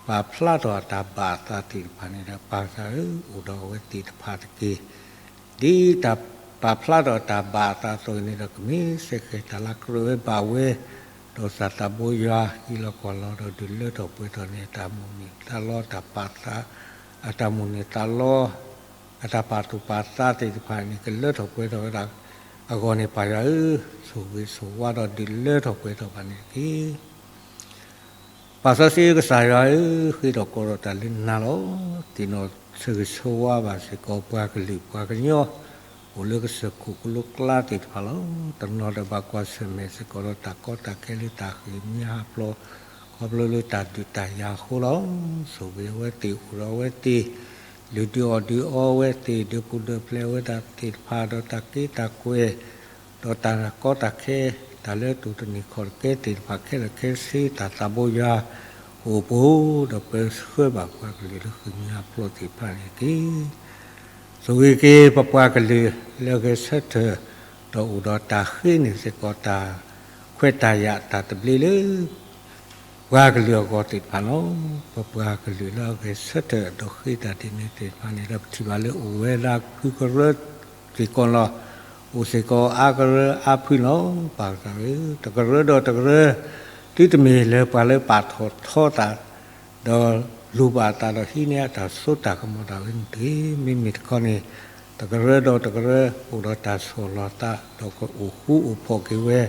ပာ်ဖျါထီၣ်အတၢ်ဘၣ်အသးသ့ၣ်တဖၣ်န့ၣ်ဒီး ပၢ်ကစၢ်ဧၢ, အိၣ်ဒီးအဝဲသ့ၣ်တဖၣ်တက့ၢ်. ဒ်တၢ်ပာ်ဖျါထီၣ်တၢ်ဘၣ်အသးအသိးန့ၣ်ဒီး ကမ့ၢ်စ့ၢ်ကီးတၢ်လၢအကြၢးဝဲဘၣ်ဝဲ, ဒီးကစၢ်သးဘိယွၤဟံးလီၤကွၢ်လီၤ ဒီးဒုးလၢထီၣ်ပှဲၤထီၣ်န့ၢ်အတၢ်မိၣ်န့ၢ်သးလီ, တၢ်ပာ်သး, အတၢ်မိၣ်န့ၢ်သးလီ အတၢ်ပာ်သူၣ်ပာ်သးသ့ၣ်တဖၣ်န့ၣ် ကလၢထီၣ်ပှဲၤထီၣ်ဝဲဒၣ်အဂီၢ်န့ၣ် ပၢ်ယွၤဧၢ, ဆိၣ်ဂ့ၤဆိၣ်ဝါဒီးဒုးလၢထီၣ်ပှဲၤထီၣ်ဘၣ်န့ၣ်တက့ၢ်. ပၢ်စီဆှံကစၢ်ယွၤဧၢ, ဃ့ထီၣ်ကိးထီၣ်တၢ်လၢနၤလီၤ. သ့ၣ်နီၣ်ဆၢဂ့ၤဆၢဝါဘၣ်စ့ၢ်ကီးပှၤကလုာ်ပှၤကညီ အိၣ်လၢကစၢၢ်ခိၣ်ကလိကျါသ့ၣ်တဖၣ်လီၤ. တနီၤဒီးဘၣ်ကွၢ်ဆၢၣ်မဲာ်စ့ၢ်ကီးဒီးတၢ်ကီတၢ်ခဲလၢတၢ်ဃ့ၢ်မှံဟးဖျိး ခီဖျိလၢတၢ်ဒုးတၢ်ယၤအဃိလီၤ. ဆိၣ်ဂ့ၤအဝဲသ့ၣ် အိၣ်ဒီးအဝဲသ့ၣ် လုၢ်ဒုးအီၣ်ဒုးအီအဝဲသ့ၣ် ဒုးပူၤဒုးဖျဲးအဝဲဒၣ်သ့ၣ်တဖၣ်ဒီးတၢ်က့တၢ်ကွဲ ဒီးတၢ်ကီတၢ်ခဲ တၢ်လၢအတိၢ်တန့ၢ်ခီၣ်တကဲသ့ၣ်တဖၣ်ခဲလၢာ်ခဲဆ့ တၢ်သးဘိယွၤ အိၣ်ဘူး ဒီးပၢဆှၢဘၣ်ပှၤကလုာ်လၢဃ့ၢ်မှံဟးဖျိးသ့ၣ်တဖၣ်န့ၣ်တက့ၢ်. ဆိၣ်ဂ့ၤက့ၤပပှၤကလုာ်လၢအဂဲၤဆၢထၢၣ် ဒီးအိၣ်ဒီးတၢ်ဃ့န့ၢ်စ့ၢ်ကီးတၢ်ခွဲးတၢ်ယာ်တၢ်သဘျ့လၢ ပှၤကလုာ်အဂီၢ်သ့ၣ်တဖၣ်လီၤ. ပပှၤကလုာ်လၢအဂဲၤဆၢထၢၣ်ဒီးဃ့တၢ်ဒ်န့ၣ်သ့ၣ်တဖၣ်န့ၣ်ဒီး ပထံၣ်ဘၣ်လၢအိၣ်ဝဲဒၣ်ခုကရၢစ့ၢ်ကီးလီၤ. အိၣ်စ့ၢ်ကီးအါကရၢအါဖုလီၤ. ပၢ်ကစၢ်ဧၢ, တကရၢဒီးတကရၢ သုတမ့ၢ်လၢပှၤလၢပာ်ထီၣ်ထီသး ဒီးလိၣ်ဘၣ်အသးဒီးဟံးန့ၢ်အတၢ်စိတၢ်ကမီၤဒၣ်ဝဲန့ၣ်တဂ့ၤ. မ့မ့ၢ်တခီန့ၣ် တကရၢဒီးတကရၢ အိၣ်ဒီးတၢ်ဆီၣ်လီၤသး ဒီးကအိၣ်ဃူအိၣ်ဖိးက့ၤဝဲ,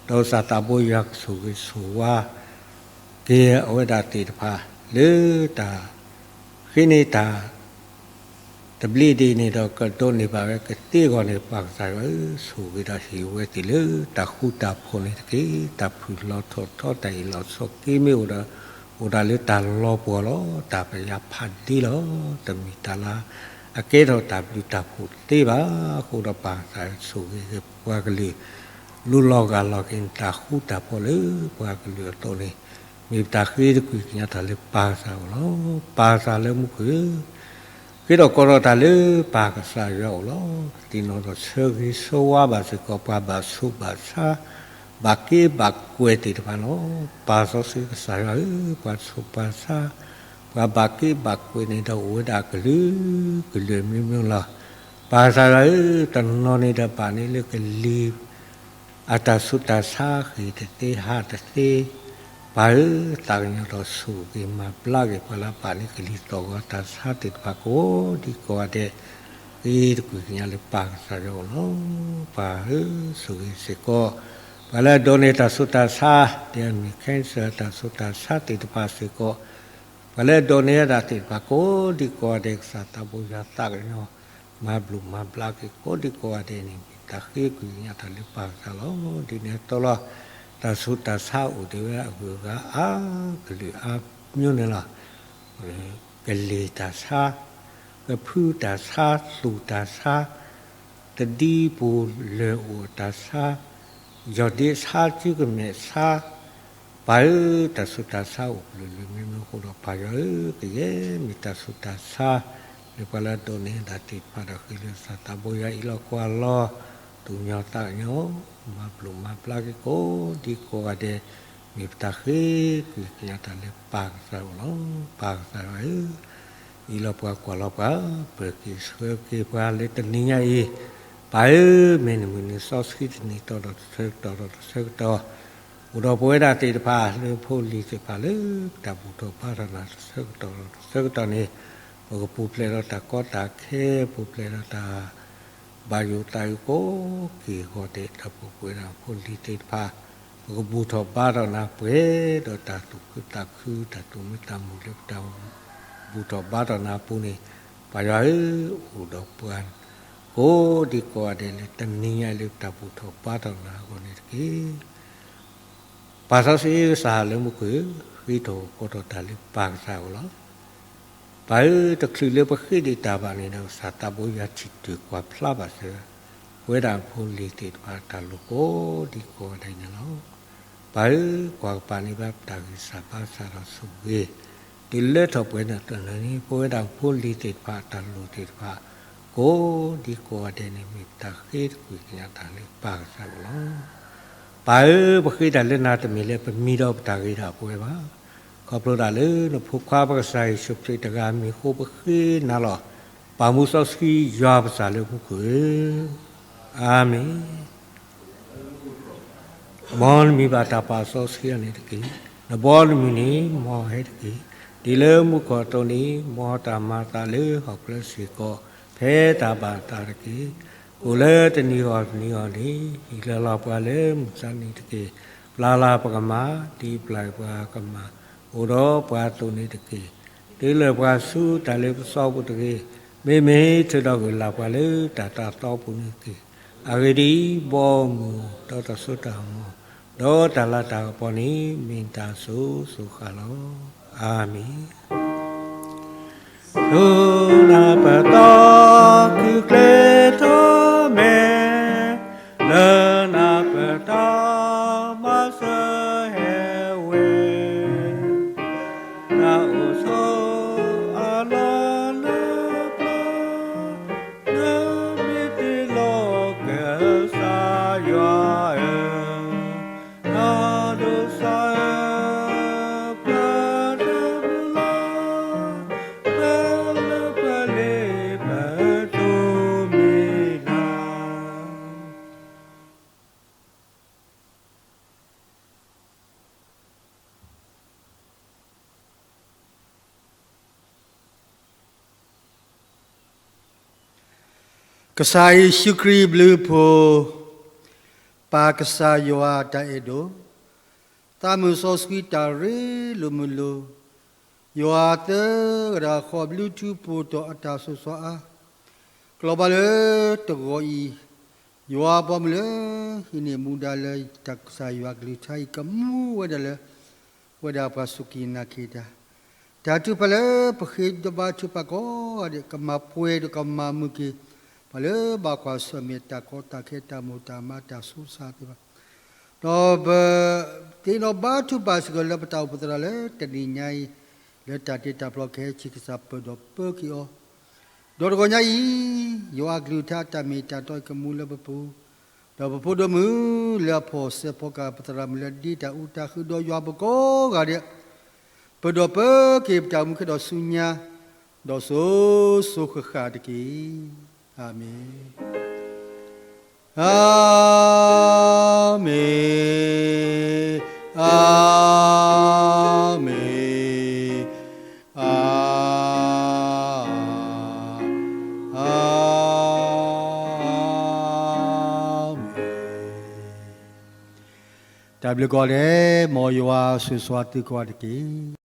ဒီးစၢ်သးဘိယွၤကဆိၣ်ဂ့ၤဆိၣ်ဝါက့ၤအဝဲဒၣ်သ့ၣ်တဖၣ် လၢတၢ်ဃ့န့ၢ်တၢ် တဘျ့ဒ်န့ၣ်ဒီး ကဒိးန့ၢ်ဘၣ်ဝဲကသ့အဂီၢ်န့ၣ် ပၢ်ကစၢ်ယွၤဧၢ, ဆိၣ်ဂ့ၤဒီးဟ့ၣ်ဝဲသ့ၣ်လၢတၢ်ဃူတၢ်ဖိးန့ၣ်တက့ၢ်. တၢ်ဖုၣ်လီၤထီၣ်ထီ တၢ်အ့ၣ်လိာ်ဆိးက့မ့ၢ်အိၣ်ဒီး အိၣ်ဒၣ်လၢတၢ်လီၤပှီၢ်လီၤ. တၢ်ပယၤဖးဒ့လီၤ. တမ့ၢ်တၢ်လၢအကဲထီၣ်တၢ်ဘျုးတၢ်ဖှိၣ်သ့ဘၣ်. အဃိဒီးပၢ်ကစၢ်ဆိၣ်ဂ့ၤပှၤကလုာ် လူလီၤဂာ်လီၤက့ၤန့ၣ် တၢ်ဃူတၢ်ဖိးလၢပှၤကလုာ်အသိးန့ၣ် မ့ၢ်ပတၢ်ဃ့တကွံာ်ကညးတၢ်လၢပၢ်ကစၢ်အအိၣ်လီၤ. ပၢ်ကစၢ်လၢမူခိၣ်ဧၢ, ဃ့ထီၣ်ကိးထီၣ်တၢ်လၢပၢ်ကစၢ်ယွၤအအိၣ်လီၤ. ပသ့ၣ်နီၣ်ထီၣ်ဆၢဂ့ၤဆၢဝါဘၣ်စ့ၢ်ကီး ပှၤဘၣ်ဆိၣ်ဘၣ်ဆါ ဘၣ်က့ဘၣ်ကွဲၤသ့ၣ်တဖၣ်လီၤ. ပၢ်စီဆှံကစၢ်ယွၤဧၢ, ပှၤဆိၣ်ပှၤဆါ ပှၤဘၣ်က့ဘၣ်ကွဲၤန့ၣ်ဒီးအိၣ်ဝဲဒၣ်အကလုာ်ကလုာ်မ့ၢ်မ့ၢ်လီၤ. ပၢ်ကစၢ်ယွၤဧၢ, တနီၤန့ၣ်ဒီးဘၣ်န့ၢ်လၢကလံၤ အတၢ်ဆူးတၢ်ဆါဃ့ၢ်တသ့ဟးတသ့, ပၢ်ဧၢ, သးကညီၤထီၣ်ဆိၣ်ဂ့ၤမၤဘျါက့ၤပှၤလၢအဘၣ်န့ၢ်ကလံၤသီၣ်ဂီၤတၢ်ဆါသ့ၣ်တဖၣ်ကိးဒံကိးဂၤဒဲး, ဃ့တကွံာ်ကညးလၢပၢ်ကစၢ်ယွၤအအိၣ်လီၤ. ပၢ်ဧၢ, ဆိၣ်ဂ့ၤစ့ၢ်ကီး ပှၤလၢအဒိးန့ၢ်တၢ်ဆူးတၢ်ဆါ, ဒ်အမ့ၢ် cancer တၢ်ဆူးတၢ်ဆါသ့ၣ်တဖၣ်စ့ၢ်ကီး, ပှၤလၢအဒိးန့ၢ်ဝဲဒၣ်သ့ၣ်တဖၣ်ကိးဒံကိးဂၤဒဲး ကစၢ်သးဘိယွၤသးကညီၤ မၤဘျုးမၤဘျါက့ၤကိးဒံကိးဂၤဒဲးန့ၣ် မ့ၢ်တၢ်ဃ့ကွံာ်ကညးတၢ်လၢပၢ်ကစၢ်လီၤ. ဒ်န့ၣ်အသိးလီၤ. တၢ်ဆူးတၢ်ဆါအိၣ်ဒံးဝဲအဂုၤအဂၤအါကလုာ်အါမျိုးန့ၣ်လီၤ. ကလံၤတၢ်ဆါ, ကဖုတၢ်ဆါ, သူၣ်တၢ်ဆါ, တဒံပူၤလၢၢ်အိၣ်တၢ်ဆါ, ယီၢ်ဒ့ဆါ, စုကမဲာ်ဆါ, ပၢ်ဧၢ, တၢ်ဆူးတၢ်ဆါအိၣ်ကလုာ်လုာ်မ့ၢ်မ့ၢ်အဃိဒီး ပၢ်ယွၤဧၢ, ကယဲၢ်မ့ၢ်တၢ်ဆူးတၢ်ဆါ လၢပှၤလၢအဒိးန့ၢ်ဒၣ်သ့ၣ်တဖၣ်ဒီး ဃ့လၢကစၢ်သးဘိယွၤအံးလီၤကွၢ်လီၤ သူၣ်ကညီၤသးကညီၤ မၤဘျုးမၤဘျါက့ၤကိးဒံကိးဂၤဒဲး မ့ၢ်ပတၢ်ဃ့ကွံာ်ကညးတၢ်လၢပၢ်ကစၢ်အအိၣ်လီၤ. ပၢ်ကစၢ်ယွၤဧၢ, အံးလီၤပှၤကွၢ်လီၤပှၤ, ပၢၤက့ၤဆှၢက့ၤပှၤလၢတနံၤညါအံၤ, ပၢ်ဧၢ, မ့ၢ်နမုၢ်နံၤစီဆှံတနံၤတီၤဒီးတဆၢကတီၢ်ဒီးတဆၢကတီၢ် အိၣ်ဒီးပဝဲဒၣ်သ့ၣ်တဖၣ်လၢဖိလံၤသ့ၣ်တဖၣ်လၢ ပတၢ်ဘူၣ်ထီၣ်ဘါထီၣ်နၤတဆၢကတီၢ်ဒီးတဆၢကတီၢ်န့ၣ်, ပကပူၤဖျဲးဒီးတၢ်ကီတၢ်ခဲ, ပူၤဖျဲးဒီးတၢ် ဘၣ်ယိၣ်သးအုးကိးက့ၤအဂီၢ်ဒဲး ဒီးပဝဲဒၣ်ဖိလံၤသ့ၣ်တဖၣ် ပကဘူၣ်ထီၣ်ဘါထီၣ်နၤပှဲၤဒီးတၢ်သူၣ်ခုသးခု တၢ်သူၣ်မုာ်သးမုာ်လၢပတၢ်ဘူၣ်ထီၣ်ဘါထီၣ်နၤအပူၤန့ၣ်, ပၢ်ယွၤဧၢ, အိၣ်ဒီးပှၤ ကိးဒံကိးဂၤဒဲးလၢတနံၤညါအံၤ လၢပတၢ်ဘူၣ်ထီၣ်ဘါထီၣ်နၤအဂီၢ်န့ၣ်တက့ၢ်. ပၢ်စီဆှံကစၢ်လၢမူခိၣ်ဧၢ, ဃ့ထီၣ်ကိးထီၣ်တၢ်လၢပၢ်ကစၢ်အအိၣ်လီၤ. ပၢ်ဧၢ, တချုးလၢပဃ့ဒံးတၢ်ဘၣ်န့ၣ်ဒီး ကစၢ်သးဘိယွၤထံၣ်တုၤကွၢ်ဖျါဘၣ်စၢၤ ပဝဲဒၣ်ဖိလံၤသ့ၣ်တဖၣ်အတၢ်လိၣ်ကိးဒံကိးဂၤဒဲးန့ၣ်လီၤ. ပၢ်ဧၢ, ကွၢ်ကပၤန့ၢ်ဘၣ်ပတၢ်ဂံၢ်စၢ်ဘါစၢ်ဒီးဆိၣ်ဂ့ၤ တုၤလၢထီၣ်ပှဲၤန့ၣ်တနံၤန့ၣ် ပဝဲဒၣ်ဖိလံၤသ့ၣ်တဖၣ်အတၢ်လိၣ်သ့ၣ်တဖၣ် ကိးဒံကိးဂၤဒဲးန့ၣ် မ့ၢ်ပတၢ်ဃ့တကွံာ်ကညးတၢ်လၢပၢ်ကစၢ်အအိၣ်လီၤ. ပၢ်ဧၢ, ပဃ့တၢ်လၢနၤတမ့ၢ်လၢပမံဒီးပတၢ်ဂ့ၤဒၣ်ပဝဲဘၣ်. ခီဖျိဒၣ်လၢနဖိခွါပကစၢ်ယ့ၣ်ၡူးခရံာ်တဂၤအမံၤအဃိ ပဃ့နၤလီၤ. ပၢ်မူစီဆှံယွၤပကစၢ်လၢမူခိၣ်ဧၢ, အၤမ့ၣ်. မ်နမံၤဘၣ်တၢ်ပာ်စီဆှံအီၤန့ၣ်တက့ၢ်. နဘီနမုၢ်န့ၣ်မ်ဟဲတက့ၢ်. ဒ်လၢမူခိၣ်အသိးန့ၣ် မ်တၢ်မၤအသးလၢဟီၣ်ခိၣ်ချၢစ့ၢ်ကီး ဖဲတၢ်ဘၣ်အသးတက့ၢ်. အိၣ်လၢတနံၤဂီၢ်တနံၤဂီၢ်န့ၣ် ဟ့ၣ်လီၤပှၤလၢမုၢ်မဆါတနံၤတက့ၢ်. ပျၢ်လၢ်ပကမၤ ဒ်ပျၢ်ပှၤကမၤ အိၣ်ဒီးပှၤအသိးန့ၣ်တက့ၢ်. တ့လၢပှၤဆူတၢ်လ့ပစီအပူၤတဂ့ၤ. မ့မ့ၢ်ထုးထီၣ်ကွံာ်လၢ်ပှၤလၢတၢ်သးသီအပူၤန့ၣ်တက့ၢ်. အဂ့ၢ်ဒ်အံၤ, ဘီမုၢ်ဒီးတၢ်စိတၢ်ကမီၤ ဒီးတၢ်လၤတၢ်ကပီၤန့ၣ် မ့ၢ်နတၢ်အစိၤစိၤဃၣ်လီၤ. အၤမ့ၣ်. လၢနပတီၢ်ခုၣ်ကျဲထီၣ်မဲာ်, လၢနပတီၢ်မၤစၢၤဟဲဝဲ, တၢ်အိၣ်ဆိးအလီၢ်လၢပျၢၤ, လၢမ့ၢ်တ့ၢ်လီၤကစၢ်ယွၤဧၢ, တၢ်ဒိးစၢ်ဧၢ ကစၢ်ယ့ၣ်ၡူးခရံာ်ဘျုးဖှိၣ်, ပၢ်ကစၢ်ယွၤအတၢ်အဲၣ်ဒိၣ်, သးမုၢ်စီဆှံတၢ်ရ့လိာ်မုာ်လိာ်, ယွၤသၢဂၤတဂၤဃီ ဘျုးထူးဖှိၣ်တီၤအတၢ်ဆိၣ်ဂ့ၤအါ, ကလီၤဘၣ်လၢတဂီၤအံၤ, ယွၤပိာ်မုၣ်လၢဟံးန့ၢ်မူဒါလၢ တၢ်ကစၢ်ယွၤကလုၢ်ကထါအံၤ ကမူဝဲဒၣ်လၢ ဝဲဒၣ်ပှၤစူၢ်က့ၤနာ်က့ၤတၢ်, တၢ်ထုကဖၣ်လၢပဃ့ဒီးဘါထုကဖၣ်ကိးဂၤဒဲး ကမၤပှဲၤဒီးကမၤမုာ်က့ၤ ပှၤလၢဘၣ်ကွၢ်ဆၢၣ်မဲာ်တၢ်ကီတၢ်ခဲ တၢ်မိၢ်တၢ်မး တၢ်ဆူးတၢ်ဆါသ့ၣ်တဖၣ်, ဒီးပသ့ၣ်နီၣ်ဘါထုကဖၣ်စ့ၢ်ကီးလၢပတၢ်အိၣ်ဖှိၣ်သရၣ်လၢတနံၤညါအံၤ လၢတၢ်တ့တၢ်ဖျီကဟဲ ဆံးကစၢ်ပၢၢ်ဒီးပၢက့ၤအီၤ, ဒီးတဂီၤညါအံၤ, ယွၤအကလုၢ်ကထါအတၢ်မ့ၢ်တၢ်တီအံၤကမူလၢပပူၤ, ဒီးပဖိဒိၣ်မုၣ်လၢအဖီၣ်စဲးဖီကဟၣ် ပသရၣ်မုၣ်လၢဒ့တၢ်အူတၢ်ဃုာ်ဒီးယွၤပကိးဂၤဒဲး, ပၢၢ်ဒီးပၢက့ၤပတၢ်အိၣ်မူခဲဒီးဆူညါ, ဒီးစိၤစိၤဃၣ်ဃၣ်တက့ၢ်. အၤမ့ၣ်. အၤမ့ၣ်, အၤမ့ၣ်, အၤမ့ၣ်. တၢ်ဘျုးကိးဂၤဒဲး, မ်ယွၤဆိၣ်ဂ့ၤသုကိးဂၤဒဲးတက့ၢ်.